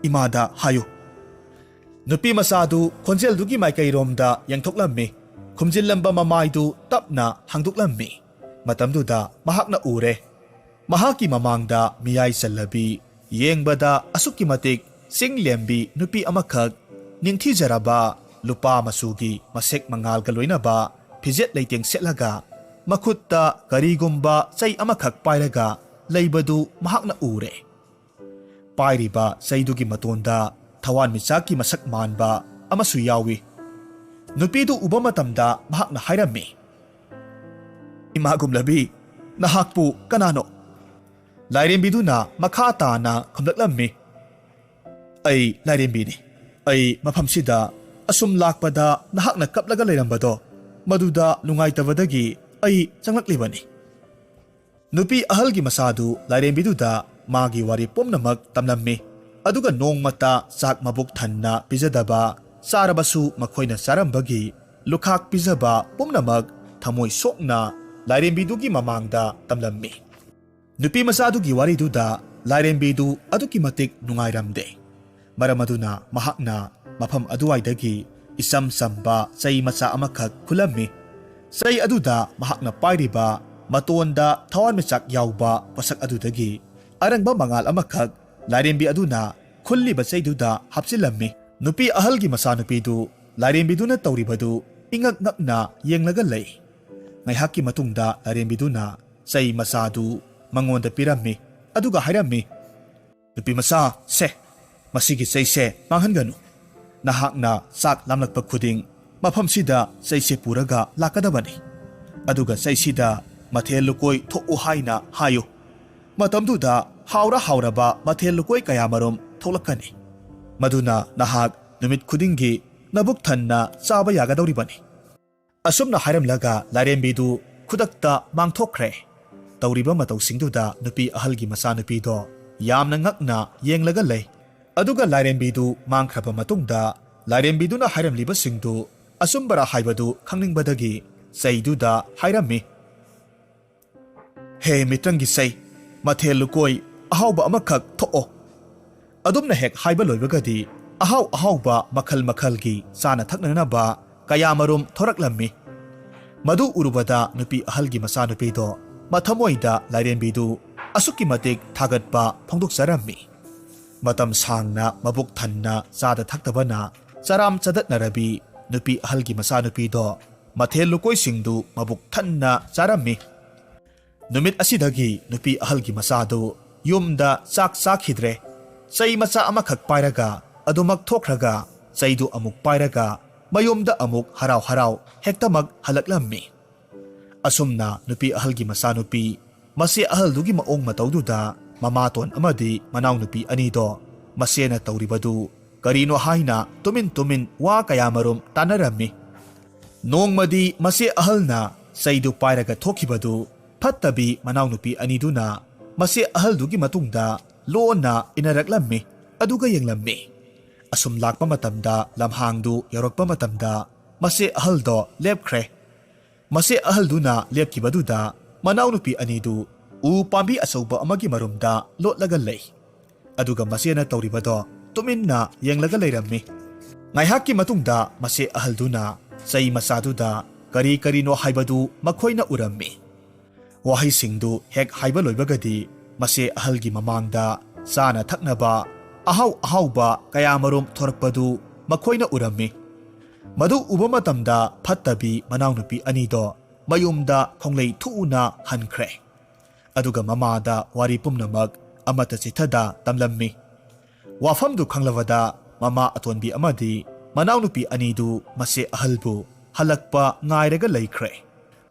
ꯏꯃꯥꯗ ꯍꯥꯏꯌꯨ꯫" ꯅꯨꯄꯤ ꯃꯆꯥꯗꯨ ꯈꯣꯟꯖꯦꯜꯗꯨꯒꯤ ꯃꯥꯏꯀꯩꯔꯣꯝꯗ ꯌꯦꯡꯊꯣꯛꯂꯝꯃꯤ꯫ ꯈꯨꯝꯖꯤꯜꯂꯝꯕ ꯃꯃꯥꯏꯗꯨ ꯇꯞꯅ ꯍꯥꯡꯗꯣꯛꯂꯝꯃꯤ꯫ ꯃꯇꯝꯗꯨꯗ ꯃꯍꯥꯛꯅ ꯎꯔꯦ꯫ ꯃꯍꯥꯛꯀꯤ ꯃꯃꯥꯡꯗ ꯃꯤꯌꯥꯏ ꯆꯜꯂꯕꯤ, ꯌꯦꯡꯕꯗ ꯑꯁꯨꯛꯀꯤ ꯃꯇꯤꯛ ꯆꯤꯡ ꯂꯦꯝꯕꯤ ꯅꯨꯄꯤ ꯑꯃꯈꯛ, ꯅꯤꯡꯊꯤꯖꯔꯕ ꯂꯨꯄꯥ ꯃꯆꯨꯒꯤ ꯃꯁꯦꯛ ꯃꯉꯥꯜꯒ ꯂꯣꯏꯅꯕ ꯐꯤꯖꯦꯠ ꯂꯩꯇꯦꯡ ꯁꯦꯠꯂꯒ, ꯃꯈꯨꯠꯇ ꯀꯔꯤꯒꯨꯝꯕ ꯆꯩ ꯑꯃꯈꯛ ꯄꯥꯏꯔꯒ ꯂꯩꯕꯗꯨ ꯃꯍꯥꯛꯅ ꯎꯔꯦ꯫ ꯄꯥꯏꯔꯤꯕ ꯆꯩꯗꯨꯒꯤ ꯃꯇꯣꯟꯗ ꯊꯋꯥꯟꯃꯤꯆꯥꯛꯀꯤ ꯃꯁꯛ ꯃꯥꯟꯕ ꯑꯃꯁꯨ ꯌꯥꯎꯏ꯫ ꯅꯨꯄꯤꯗꯨ ꯎꯕ ꯃꯇꯝꯗ ꯃꯍꯥꯛꯅ ꯍꯥꯏꯔꯝꯃꯤ, "ꯏꯃꯥ ꯒꯨꯝꯂꯕꯤ, ꯅꯍꯥꯛꯄꯨ ꯀꯅꯥꯅꯣ?" ꯂꯥꯏꯔꯦꯝꯕꯤꯗꯨꯅ ꯃꯈꯥ ꯇꯥꯅ ꯈꯨꯝꯂꯛꯂꯝꯃꯤ, "ꯑꯩ ꯂꯥꯏꯔꯦꯝꯕꯤꯅꯤ꯫ ꯑꯩ ꯃꯐꯝꯁꯤꯗ ꯑꯁꯨꯝ ꯂꯥꯛꯄꯗ ꯅꯍꯥꯛꯅ ꯀꯞꯂꯒ ꯂꯩꯔꯝꯕꯗꯣ, ꯃꯗꯨꯗ ꯅꯨꯡꯉꯥꯏꯇꯕꯗꯒꯤ ꯑꯩ ꯆꯪꯂꯛꯂꯤꯕꯅꯤ꯫" ꯅꯨꯄꯤ ꯑꯍꯜꯒꯤ ꯃꯆꯥꯗꯨ ꯂꯥꯏꯔꯦꯝꯕꯤꯗꯨꯗ ꯃꯥꯒꯤ ꯋꯥꯔꯤ ꯄꯨꯝꯅꯃꯛ ꯇꯝꯂꯝꯃꯤ꯫ ꯑꯗꯨꯒ ꯅꯣꯡꯃꯇ ꯆꯥꯛ ꯃꯕꯨꯛ ꯊꯟꯅ ꯄꯤꯖꯗꯕ, ꯆꯥꯔꯕꯁꯨ ꯃꯈꯣꯏꯅ ꯆꯥꯔꯝꯕꯒꯤ ꯂꯨꯈꯥꯛ ꯄꯤꯖꯕ ꯄꯨꯝꯅꯃꯛ ꯊꯃꯣꯏ ꯁꯣꯛꯅ ꯂꯥꯏꯔꯦꯝꯕꯤꯗꯨꯒꯤ ꯃꯃꯥꯡꯗ ꯇꯝꯂꯝꯃꯤ꯫ ꯅꯨꯄꯤ ꯃꯆꯥꯗꯨꯒꯤ ꯋꯥꯔꯤꯗꯨꯗ ꯂꯥꯏꯔꯦꯝꯕꯤꯗꯨ ꯑꯗꯨꯛꯀꯤ ꯃꯇꯤꯛ ꯅꯨꯡꯉꯥꯏꯔꯝꯗꯦ꯫ ꯃꯔꯝ ꯑꯗꯨꯅ ꯃꯍꯥꯛꯅ ꯃꯐꯝ ꯑꯗꯨꯋꯥꯏꯗꯒꯤ ꯏꯆꯝ ꯆꯝꯕ ꯆꯩ ꯃꯆꯥ ꯑꯃꯈꯛ ꯈꯨꯜꯂꯝꯃꯤ꯫ ꯆꯩ ꯑꯗꯨꯗ ꯃꯍꯥꯛꯅ ꯄꯥꯏꯔꯤꯕ ꯃꯇꯣꯟꯗ ꯊꯋꯥꯟꯃꯤꯆꯥꯛ ꯌꯥꯎꯕ ꯄꯣꯠꯁꯛ ꯑꯗꯨꯗꯒꯤ ꯑꯔꯪꯕ ꯃꯉꯥꯜ ꯑꯃꯈꯛ ꯂꯥꯏꯔꯦꯝꯕꯤ ꯑꯗꯨꯅ ꯈꯨꯜꯂꯤꯕ ꯆꯩꯗꯨꯗ ꯍꯥꯞꯆꯤꯜꯂꯝꯃꯤ꯫ ꯅꯨꯄꯤ ꯑꯍꯜꯒꯤ ꯃꯆꯥꯅꯨꯄꯤꯗꯨ ꯂꯥꯏꯔꯦꯝꯕꯤꯗꯨꯅ ꯇꯧꯔꯤꯕꯗꯨ ꯏꯉꯛ ꯉꯛꯅ ꯌꯦꯡꯂꯒ ꯂꯩ꯫ ꯉꯥꯏꯍꯥꯛꯀꯤ ꯃꯇꯨꯡꯗ ꯂꯥꯏꯔꯦꯝꯕꯤꯗꯨꯅ ꯆꯩ ꯃꯆꯥꯗꯨ ꯃꯉꯣꯟꯗ ꯄꯤꯔꯝꯃꯤ, ꯑꯗꯨꯒ ꯍꯥꯏꯔꯝꯃꯤ, "ꯅꯨꯄꯤ ꯃꯆꯥ, ꯁꯦ, ꯃꯁꯤꯒꯤ ꯆꯩꯁꯦ ꯃꯥꯡꯍꯟꯒꯅꯨ꯫ ꯅꯍꯥꯛꯅ ꯆꯥꯛ ꯂꯥꯝꯂꯛꯄ ꯈꯨꯗꯤꯡ ꯃꯐꯝꯁꯤꯗ ꯆꯩꯁꯦ ꯄꯨꯔꯒ ꯂꯥꯛꯀꯗꯕꯅꯤ꯫ ꯑꯗꯨꯒ ꯆꯩꯁꯤꯗ ꯃꯊꯦꯜ ꯂꯨꯀꯣꯏ ꯊꯣꯛꯎ ꯍꯥꯏꯅ ꯍꯥꯏꯌꯨ꯫ ꯃꯇꯝꯗꯨꯗ ꯍꯥꯎꯔ ꯍꯥꯎꯔꯕ ꯃꯊꯦꯜ ꯂꯨꯀꯣꯏ ꯀꯌꯥꯃꯔꯨꯝ ꯊꯣꯛꯂꯛꯀꯅꯤ꯫ ꯃꯗꯨꯅ ꯅꯍꯥꯛ ꯅꯨꯃꯤꯠ ꯈꯨꯗꯤꯡꯒꯤ ꯅꯕꯨꯛ ꯊꯟꯅ ꯆꯥꯕ ꯌꯥꯒꯗꯧꯔꯤꯕꯅꯤ꯫" ꯑꯁꯨꯝꯅ ꯍꯥꯏꯔꯝꯂꯒ ꯂꯥꯏꯔꯦꯝꯕꯤꯗꯨ ꯈꯨꯗꯛꯇ ꯃꯥꯡꯊꯣꯛꯈ꯭ꯔꯦ꯫ ꯇꯧꯔꯤꯕ ꯃꯇꯧꯁꯤꯡꯗꯨꯗ ꯅꯨꯄꯤ ꯑꯍꯜꯒꯤ ꯃꯆꯥꯅꯨꯄꯤꯗꯣ ꯌꯥꯝꯅ ꯉꯛꯅ ꯌꯦꯡꯂꯒ ꯂꯩ꯫ ꯑꯗꯨꯒ ꯂꯥꯏꯔꯦꯝꯕꯤꯗꯨ ꯃꯥꯡꯈ꯭ꯔꯕ ꯃꯇꯨꯡꯗ ꯂꯥꯏꯔꯦꯝꯕꯤꯗꯨꯅ ꯍꯥꯏꯔꯝꯂꯤꯕꯁꯤꯡꯗꯨ ꯑꯆꯨꯝꯕꯔꯥ ꯍꯥꯏꯕꯗꯨ ꯈꯪꯅꯤꯡꯕꯗꯒꯤ ꯆꯩꯗꯨꯗ ꯍꯥꯏꯔꯝꯃꯤ, "ꯍꯦ ꯃꯤꯇ꯭ꯔꯪꯒꯤ ꯆꯩ, ꯃꯊꯦꯜ ꯂꯨꯀꯣꯏ ꯑꯍꯥꯎꯕ ꯑꯃꯈꯛ ꯊꯣꯛꯑꯣ꯫" ꯑꯗꯨꯝꯅ ꯍꯦꯛ ꯍꯥꯏꯕ ꯂꯣꯏꯕꯒꯗꯤ ꯑꯍꯥꯎ ꯑꯍꯥꯎꯕ ꯃꯈꯜ ꯃꯈꯜꯒꯤ ꯆꯥꯅ ꯊꯛꯅꯅꯕ ꯀꯌꯥꯃꯔꯨꯝ ꯊꯣꯔꯛꯂꯝꯃꯤ꯫ ꯃꯗꯨ ꯎꯔꯨꯕꯗ ꯅꯨꯄꯤ ꯑꯍꯜꯒꯤ ꯃꯆꯥꯅꯨꯄꯤꯗꯣ ꯃꯊꯃꯣꯏꯗ ꯂꯥꯏꯔꯦꯝꯕꯤꯗꯨ ꯑꯁꯨꯛꯀꯤ ꯃꯇꯤꯛ ꯊꯥꯒꯠꯄ ꯐꯣꯡꯗꯣꯛꯆꯔꯝꯃꯤ꯫ ꯃꯇꯝ ꯁꯥꯡꯅ ꯃꯕꯨꯛ ꯊꯟꯅ ꯆꯥꯗ ꯊꯛꯇꯕꯅ ꯆꯔꯥꯝ ꯆꯗꯠꯅꯔꯕꯤ ꯅꯨꯄꯤ ꯑꯍꯜꯒꯤ ꯃꯆꯥꯅꯨꯄꯤꯗꯣ ꯃꯊꯦꯜ ꯂꯨꯀꯣꯏꯁꯤꯡꯗꯨ ꯃꯕꯨꯛ ꯊꯟꯅ ꯆꯥꯔꯝꯃꯤ꯫ ꯅꯨꯃꯤꯠ ꯑꯁꯤꯗꯒꯤ ꯅꯨꯄꯤ ꯑꯍꯜꯒꯤ ꯃꯆꯥꯗꯨ ꯌꯨꯝꯗ ꯆꯥꯛ ꯆꯥꯈꯤꯗ꯭ꯔꯦ꯫ ꯆꯩ ꯃꯆꯥ ꯑꯃꯈꯛ ꯄꯥꯏꯔꯒ ꯑꯗꯨꯃꯛ ꯊꯣꯛꯈ꯭ꯔꯒ ꯆꯩꯗꯨ ꯑꯃꯨꯛ ꯄꯥꯏꯔꯒ ꯃꯌꯨꯝꯗ ꯑꯃꯨꯛ ꯍꯔꯥꯎ ꯍꯔꯥꯎ ꯍꯦꯛꯇꯃꯛ ꯍꯜꯂꯛꯂꯝꯃꯤ꯫ ꯑꯁꯨꯝꯅ ꯅꯨꯄꯤ ꯑꯍꯜꯒꯤ ꯃꯆꯥꯅꯨꯄꯤ ꯃꯆꯦ ꯑꯍꯜꯗꯨꯒꯤ ꯃꯑꯣꯡ ꯃꯇꯧꯗꯨꯗ ꯃꯃꯥꯇꯣꯟ ꯑꯃꯗꯤ ꯃꯅꯥꯎꯅꯨꯄꯤ ꯑꯅꯤꯗꯣ ꯃꯆꯦꯅ ꯇꯧꯔꯤꯕꯗꯨ ꯀꯔꯤꯅꯣ ꯍꯥꯏꯅ ꯇꯨꯃꯤꯟ ꯇꯨꯃꯤꯟ ꯋꯥ ꯀꯌꯥꯃꯔꯨꯝ ꯇꯥꯟꯅꯔꯝꯃꯤ꯫ ꯅꯣꯡꯃꯗꯤ ꯃꯆꯦ ꯑꯍꯜꯅ ꯆꯩꯗꯨ ꯄꯥꯏꯔꯒ ꯊꯣꯛꯈꯤꯕꯗꯨ ꯐꯠꯇꯕꯤ ꯃꯅꯥꯎꯅꯨꯄꯤ ꯑꯅꯤꯗꯨꯅ ꯃꯆꯦ ꯑꯍꯜꯗꯨꯒꯤ ꯃꯇꯨꯡꯗ ꯂꯣꯟꯅ ꯏꯟꯅꯔꯛꯂꯝꯃꯤ꯫ ꯑꯗꯨꯒ ꯌꯦꯡꯂꯝꯃꯤ꯫ ꯑꯁꯨꯝ ꯂꯥꯛꯄ ꯃꯇꯝꯗ ꯂꯝꯍꯥꯡꯗꯨ ꯌꯧꯔꯛꯄ ꯃꯇꯝꯗ ꯃꯆꯦ ꯑꯍꯜꯗꯣ ꯂꯦꯞꯈ꯭ꯔꯦ꯫ ꯃꯆꯦ ꯑꯍꯜꯗꯨꯅ ꯂꯦꯞꯈꯤꯕꯗꯨꯗ ꯃꯅꯥꯎꯅꯨꯄꯤ ꯑꯅꯤꯗꯨ ꯎ ꯄꯥꯝꯕꯤ ꯑꯆꯧꯕ ꯑꯃꯒꯤ ꯃꯔꯨꯝꯗ ꯂꯣꯠꯂꯒ ꯂꯩ꯫ ꯑꯗꯨꯒ ꯃꯆꯦꯅ ꯇꯧꯔꯤꯕꯗꯣ ꯇꯨꯃꯤꯟꯅ ꯌꯦꯡꯂꯒ ꯂꯩꯔꯝꯃꯤ꯫ ꯉꯥꯏꯍꯥꯛꯀꯤ ꯃꯇꯨꯡꯗ ꯃꯆꯦ ꯑꯍꯜꯗꯨꯅ ꯆꯩ ꯃꯆꯥꯗꯨꯗ ꯀꯔꯤ ꯀꯔꯤꯅꯣ ꯍꯥꯏꯕꯗꯨ ꯃꯈꯣꯏꯅ ꯎꯔꯝꯃꯤ꯫ ꯋꯥꯍꯩꯁꯤꯡꯗꯨ ꯍꯦꯛ ꯍꯥꯏꯕ ꯂꯣꯏꯕꯒꯗꯤ ꯃꯆꯦ ꯑꯍꯜꯒꯤ ꯃꯃꯥꯡꯗ ꯆꯥꯅ ꯊꯛꯅꯕ ꯑꯍꯥꯎ ꯑꯍꯥꯎꯕ ꯀꯌꯥꯃꯔꯨꯝ ꯊꯣꯔꯛꯄꯗꯨ ꯃꯈꯣꯏꯅ ꯎꯔꯝꯃꯤ꯫ ꯃꯗꯨ ꯎꯕ ꯃꯇꯝꯗ ꯐꯠꯇꯕꯤ ꯃꯅꯥꯎꯅꯨꯄꯤ ꯑꯅꯤꯗꯣ ꯃꯌꯨꯝꯗ ꯈꯣꯡꯂꯩ ꯊꯨꯅ ꯍꯟꯈ꯭ꯔꯦ꯫ ꯑꯗꯨꯒ ꯃꯃꯥꯗ ꯋꯥꯔꯤ ꯄꯨꯝꯅꯃꯛ ꯑꯃꯠꯇ ꯆꯤꯠꯊꯗ ꯇꯝꯂꯝꯃꯤ꯫ ꯋꯥꯐꯝꯗꯨ ꯈꯪꯂꯕꯗ ꯃꯃꯥ ꯑꯇꯣꯟꯕꯤ ꯑꯃꯗꯤ ꯃꯅꯥꯎꯅꯨꯄꯤ ꯑꯅꯤꯗꯨ ꯃꯆꯦ ꯑꯍꯜꯕꯨ ꯍꯜꯂꯛꯄ ꯉꯥꯏꯔꯒ ꯂꯩꯈ꯭ꯔꯦ꯫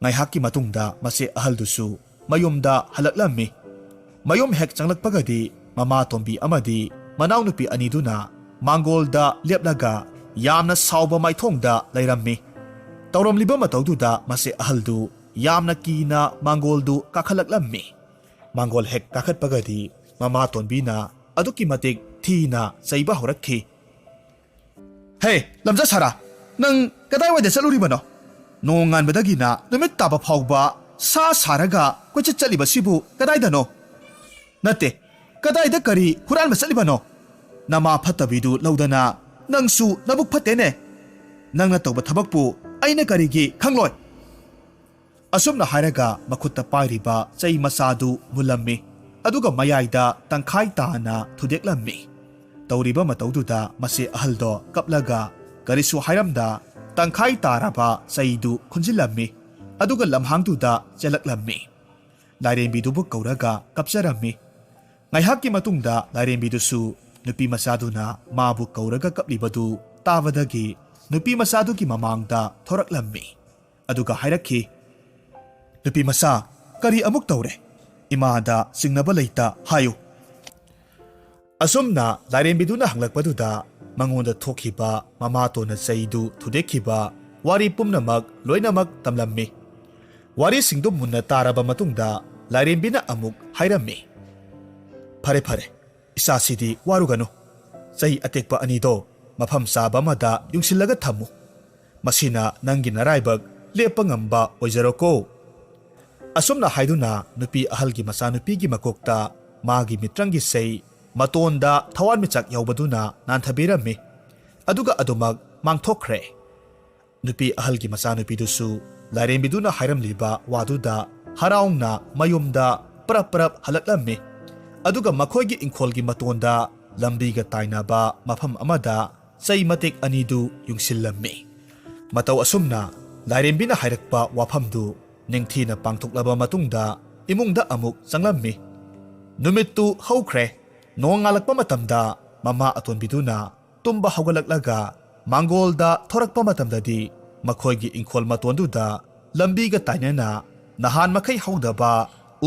ꯉꯥꯏꯍꯥꯛꯀꯤ ꯃꯇꯨꯡꯗ ꯃꯆꯦ ꯑꯍꯜꯗꯨꯁꯨ ꯃꯌꯨꯝꯗ ꯍꯜꯂꯛꯂꯝꯃꯤ꯫ ꯃꯌꯨꯝ ꯍꯦꯛ ꯆꯪꯂꯛꯄꯒꯗꯤ ꯃꯃꯥ ꯇꯣꯝꯕꯤ ꯑꯃꯗꯤ ꯃꯅꯥꯎꯅꯨꯄꯤ ꯑꯅꯤꯗꯨꯅ ꯃꯥꯡꯒꯣꯜꯗ ꯂꯦꯞꯂꯒ ꯌꯥꯝꯅ ꯁꯥꯎꯕ ꯃꯥꯏꯊꯣꯡꯗ ꯂꯩꯔꯝꯃꯤ꯫ ꯇꯧꯔꯝꯂꯤꯕ ꯃꯇꯧꯗꯨꯗ ꯃꯆꯦ ꯑꯍꯜꯗꯨ ꯌꯥꯝꯅ ꯀꯤꯅ ꯃꯥꯡꯒꯣꯜꯗꯨ ꯀꯥꯈꯠꯂꯛꯂꯝꯃꯤ꯫ ꯃꯥꯡꯒꯣꯜ ꯍꯦꯛ ꯀꯥꯈꯠꯄꯒꯗꯤ ꯃꯃꯥ ꯇꯣꯟꯕꯤꯅ ꯑꯗꯨꯛꯀꯤ ꯃꯇꯤꯛ ꯊꯤꯅ ꯆꯩꯕ ꯍꯧꯔꯛꯈꯤ꯫ "ꯍꯦ, ꯂꯝꯖꯥ ꯁꯥꯔꯥ, ꯅꯪ ꯀꯗꯥꯏꯋꯥꯏꯗ ꯆꯠꯂꯨꯔꯤꯕꯅꯣ? ꯅꯣꯡꯉꯥꯟꯕꯗꯒꯤꯅ ꯅꯨꯃꯤꯠ ꯇꯥꯕ ꯐꯥꯎꯕ ꯁꯥ ꯁꯥꯔꯒ ꯀꯣꯏꯆꯠ ꯆꯠꯂꯤꯕꯁꯤꯕꯨ ꯀꯗꯥꯏꯗꯅꯣ? ꯅꯠꯇꯦ, ꯀꯗꯥꯏꯗ ꯀꯔꯤ ꯍꯨꯔꯥꯟꯕ ꯆꯠꯂꯤꯕꯅꯣ? ꯅꯃꯥ ꯐꯠꯇꯕꯤꯗꯨ ꯂꯧꯗꯅ ꯅꯪꯁꯨ ꯅꯕꯨꯛ ꯐꯠꯇꯦꯅꯦ꯫ ꯅꯪꯅ ꯇꯧꯕ ꯊꯕꯛꯄꯨ ꯑꯩꯅ ꯀꯔꯤꯒꯤ ꯈꯪꯂꯣꯏ?" ꯑꯁꯨꯝꯅ ꯍꯥꯏꯔꯒ ꯃꯈꯨꯠꯇ ꯄꯥꯏꯔꯤꯕ ꯆꯩ ꯃꯆꯥꯗꯨ ꯃꯨꯜꯂꯝꯃꯤ꯫ ꯑꯗꯨꯒ ꯃꯌꯥꯏꯗ ꯇꯪꯈꯥꯏ ꯇꯥꯅ ꯊꯨꯗꯦꯛꯂꯝꯃꯤ꯫ ꯇꯧꯔꯤꯕ ꯃꯇꯧꯗꯨꯗ ꯃꯁꯤ ꯑꯍꯜꯗꯣ ꯀꯞꯂꯒ ꯀꯔꯤꯁꯨ ꯍꯥꯏꯔꯝꯗ ꯇꯪꯈꯥꯏ ꯇꯥꯔꯕ ꯆꯩꯗꯨ ꯈꯨꯟꯖꯤꯜꯂꯝꯃꯤ꯫ ꯑꯗꯨꯒ ꯂꯝꯍꯥꯡꯗꯨꯗ ꯆꯦꯜꯂꯛꯂꯝꯃꯤ꯫ ꯂꯥꯏꯔꯦꯝꯕꯤꯗꯨꯕꯨ ꯀꯧꯔꯒ ꯀꯞꯆꯔꯝꯃꯤ꯫ ꯉꯥꯏꯍꯥꯛꯀꯤ ꯃꯇꯨꯡꯗ ꯂꯥꯏꯔꯦꯝꯕꯤꯗꯨꯁꯨ ꯅꯨꯄꯤ ꯃꯆꯥꯗꯨꯅ ꯃꯥꯕꯨ ꯀꯧꯔꯒ ꯀꯞꯂꯤꯕꯗꯨ ꯇꯥꯕꯗꯒꯤ ꯅꯨꯄꯤ ꯃꯆꯥꯗꯨꯒꯤ ꯃꯃꯥꯡꯗ ꯊꯣꯔꯛꯂꯝꯃꯤ꯫ ꯑꯗꯨꯒ ꯍꯥꯏꯔꯛꯈꯤ, "ꯅꯨꯄꯤ ꯃꯆꯥ, ꯀꯔꯤ ꯑꯃꯨꯛ ꯇꯧꯔꯦ? ꯏꯃꯥꯗ ꯆꯤꯡꯅꯕ ꯂꯩꯇ ꯍꯥꯏꯌꯨ"꯫ ꯑꯁꯨꯝꯅ ꯂꯥꯏꯔꯦꯝꯕꯤꯗꯨꯅ ꯍꯪꯂꯛꯄꯗꯨꯗ ꯃꯉꯣꯟꯗ ꯊꯣꯛꯈꯤꯕ ꯃꯃꯥꯇꯣꯟꯅ ꯆꯩꯗꯨ ꯊꯨꯗꯦꯛꯈꯤꯕ ꯋꯥꯔꯤ ꯄꯨꯝꯅꯃꯛ ꯂꯣꯏꯅꯃꯛ ꯇꯝꯂꯝꯃꯤ꯫ ꯋꯥꯔꯤꯁꯤꯡꯗꯨ ꯃꯨꯟꯅ ꯇꯥꯔꯕ ꯃꯇꯨꯡꯗ ꯂꯥꯏꯔꯦꯝꯕꯤꯅ ꯑꯃꯨꯛ ꯍꯥꯏꯔꯝꯃꯤ, "ꯐꯔꯦ ꯐꯔꯦ, ꯏꯆꯥꯁꯤꯗꯤ ꯋꯥꯔꯨꯒꯅꯨ꯫ ꯆꯩ ꯑꯇꯦꯛꯄ ꯑꯅꯤꯗꯣ ꯃꯐꯝ ꯆꯥꯕ ꯑꯃꯗ ꯌꯨꯡꯁꯤꯜꯂꯒ ꯊꯝꯃꯨ꯫ ꯃꯁꯤꯅ ꯅꯪꯒꯤ ꯅꯔꯥꯏꯕꯛ ꯂꯦꯞꯄ ꯉꯝꯕ ꯑꯣꯏꯖꯔꯣꯀꯣ"꯫ ꯑꯁꯨꯝꯅ ꯍꯥꯏꯗꯨꯅ ꯅꯨꯄꯤ ꯑꯍꯜꯒꯤ ꯃꯆꯥꯅꯨꯄꯤꯒꯤ ꯃꯀꯣꯛꯇ ꯃꯥꯒꯤ ꯃꯤꯇ꯭ꯔꯪꯒꯤ ꯆꯩ ꯃꯇꯣꯟꯗ ꯊꯋꯥꯟꯃꯤꯆꯥꯛ ꯌꯥꯎꯕꯗꯨꯅ ꯅꯥꯟꯊꯕꯤꯔꯝꯃꯤ꯫ ꯑꯗꯨꯒ ꯑꯗꯨꯃꯛ ꯃꯥꯡꯊꯣꯛꯈ꯭ꯔꯦ꯫ ꯅꯨꯄꯤ ꯑꯍꯜꯒꯤ ꯃꯆꯥꯅꯨꯄꯤꯗꯨꯁꯨ ꯂꯥꯏꯔꯦꯝꯕꯤꯗꯨꯅ ꯍꯥꯏꯔꯝꯂꯤꯕ ꯋꯥꯗꯨꯗ ꯍꯔꯥꯎꯅ ꯃꯌꯨꯝꯗ ꯄꯔꯞ ꯄꯔꯞ ꯍꯜꯂꯛꯂꯝꯃꯤ꯫ ꯑꯗꯨꯒ ꯃꯈꯣꯏꯒꯤ ꯏꯪꯈꯣꯜꯒꯤ ꯃꯇꯣꯟꯗ ꯂꯝꯕꯤꯒ ꯇꯥꯏꯅꯕ ꯃꯐꯝ ꯑꯃꯗ ꯆꯩ ꯃꯇꯦꯛ ꯑꯅꯤꯗꯨ ꯌꯨꯡꯁꯤꯜꯂꯝꯃꯤ꯫ ꯃꯇꯧ ꯑꯁꯨꯝꯅ ꯂꯥꯏꯔꯦꯝꯕꯤꯅ ꯍꯥꯏꯔꯛꯄ ꯋꯥꯐꯝꯗꯨ ꯅꯤꯡꯊꯤꯅ ꯄꯥꯡꯊꯣꯛꯂꯕ ꯃꯇꯨꯡꯗ ꯏꯃꯨꯡꯗ ꯑꯃꯨꯛ ꯆꯪꯂꯝꯃꯤ꯫ ꯅꯨꯃꯤꯠꯇꯨ ꯍꯧꯈ꯭ꯔꯦ꯫ ꯅꯣꯡꯉꯥꯜꯂꯛꯄ ꯃꯇꯝꯗ ꯃꯃꯥ ꯑꯇꯣꯟꯕꯤꯗꯨꯅ ꯇꯨꯝꯕ ꯍꯧꯒꯠꯂꯛꯂꯒ ꯃꯥꯡꯒꯣꯜꯗ ꯊꯣꯔꯛꯄ ꯃꯇꯝꯗꯗꯤ ꯃꯈꯣꯏꯒꯤ ꯏꯪꯈꯣꯜ ꯃꯇꯣꯟꯗꯨꯗ ꯂꯝꯕꯤꯒ ꯇꯥꯏꯅꯅ ꯅꯍꯥꯟ ꯃꯈꯩ ꯍꯧꯗꯕ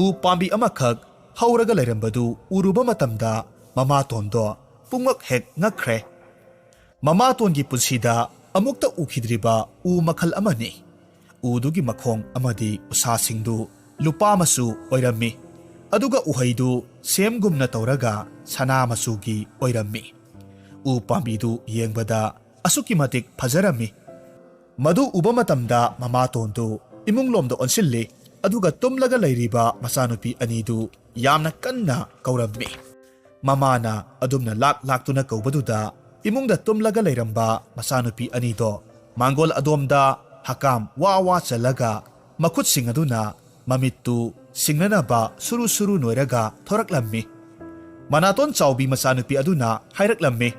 ꯎ ꯄꯥꯝꯕꯤ ꯑꯃꯈꯛ ꯍꯧꯔꯒ ꯂꯩꯔꯝꯕꯗꯨ ꯎꯔꯨꯕ ꯃꯇꯝꯗ ꯃꯃꯥꯇꯣꯟꯗꯣ ꯄꯨꯡꯉꯛ ꯍꯦꯛ ꯉꯛꯈ꯭ꯔꯦ꯫ ꯃꯃꯥꯇꯣꯟꯒꯤ ꯄꯨꯟꯁꯤꯗ ꯑꯃꯨꯛꯇ ꯎꯈꯤꯗ꯭ꯔꯤꯕ ꯎ ꯃꯈꯜ ꯑꯃꯅꯤ꯫ ꯎꯗꯨꯒꯤ ꯃꯈꯣꯡ ꯑꯃꯗꯤ ꯎꯁꯥꯁꯤꯡꯗꯨ ꯂꯨꯄꯥ ꯃꯆꯨ ꯑꯣꯏꯔꯝꯃꯤ, ꯑꯗꯨꯒ ꯎꯍꯩꯗꯨ ꯁꯦꯝꯒꯨꯝꯅ ꯇꯧꯔꯒ ꯁꯅꯥ ꯃꯆꯨꯒꯤ ꯑꯣꯏꯔꯝꯃꯤ꯫ ꯎ ꯄꯥꯝꯕꯤꯗꯨ ꯌꯦꯡꯕꯗ ꯑꯁꯨꯛꯀꯤ ꯃꯇꯤꯛ ꯐꯖꯔꯝꯃꯤ꯫ ꯃꯗꯨ ꯎꯕ ꯃꯇꯝꯗ ꯃꯃꯥꯇꯣꯟꯗꯨ ꯏꯃꯨꯡꯂꯣꯝꯗ ꯑꯣꯟꯁꯤꯜꯂꯤ, ꯑꯗꯨꯒ ꯇꯨꯝꯂꯒ ꯂꯩꯔꯤꯕ ꯃꯆꯥꯅꯨꯄꯤ ꯑꯅꯤꯗꯨ ꯌꯥꯝꯅ ꯀꯟꯅ ꯀꯧꯔꯝꯃꯤ꯫ ꯃꯃꯥꯅ ꯑꯗꯨꯝꯅ ꯂꯥꯛ ꯂꯥꯛꯇꯨꯅ ꯀꯧꯕꯗꯨꯗ ꯏꯃꯨꯡꯗ ꯇꯨꯝꯂꯒ ꯂꯩꯔꯝꯕ ꯃꯆꯥꯅꯨꯄꯤ ꯑꯅꯤꯗꯣ ꯃꯥꯡꯒꯣꯜ ꯑꯗꯣꯝꯗ ꯍꯀꯥꯝ ꯋꯥ ꯋꯥ ꯆꯜꯂꯒ ꯃꯈꯨꯠꯁꯤꯡ ꯑꯗꯨꯅ ꯃꯃꯤꯠꯇꯨ ꯁꯤꯡꯅꯅꯕ ꯁꯨꯔꯨ ꯁꯨꯔꯨ ꯅꯣꯏꯔꯒ ꯊꯣꯔꯛꯂꯝꯃꯤ꯫ ꯃꯅꯥꯇꯣꯟ ꯆꯥꯎꯕꯤ ꯃꯆꯥꯅꯨꯄꯤ ꯑꯗꯨꯅ ꯍꯥꯏꯔꯛꯂꯝꯃꯤ,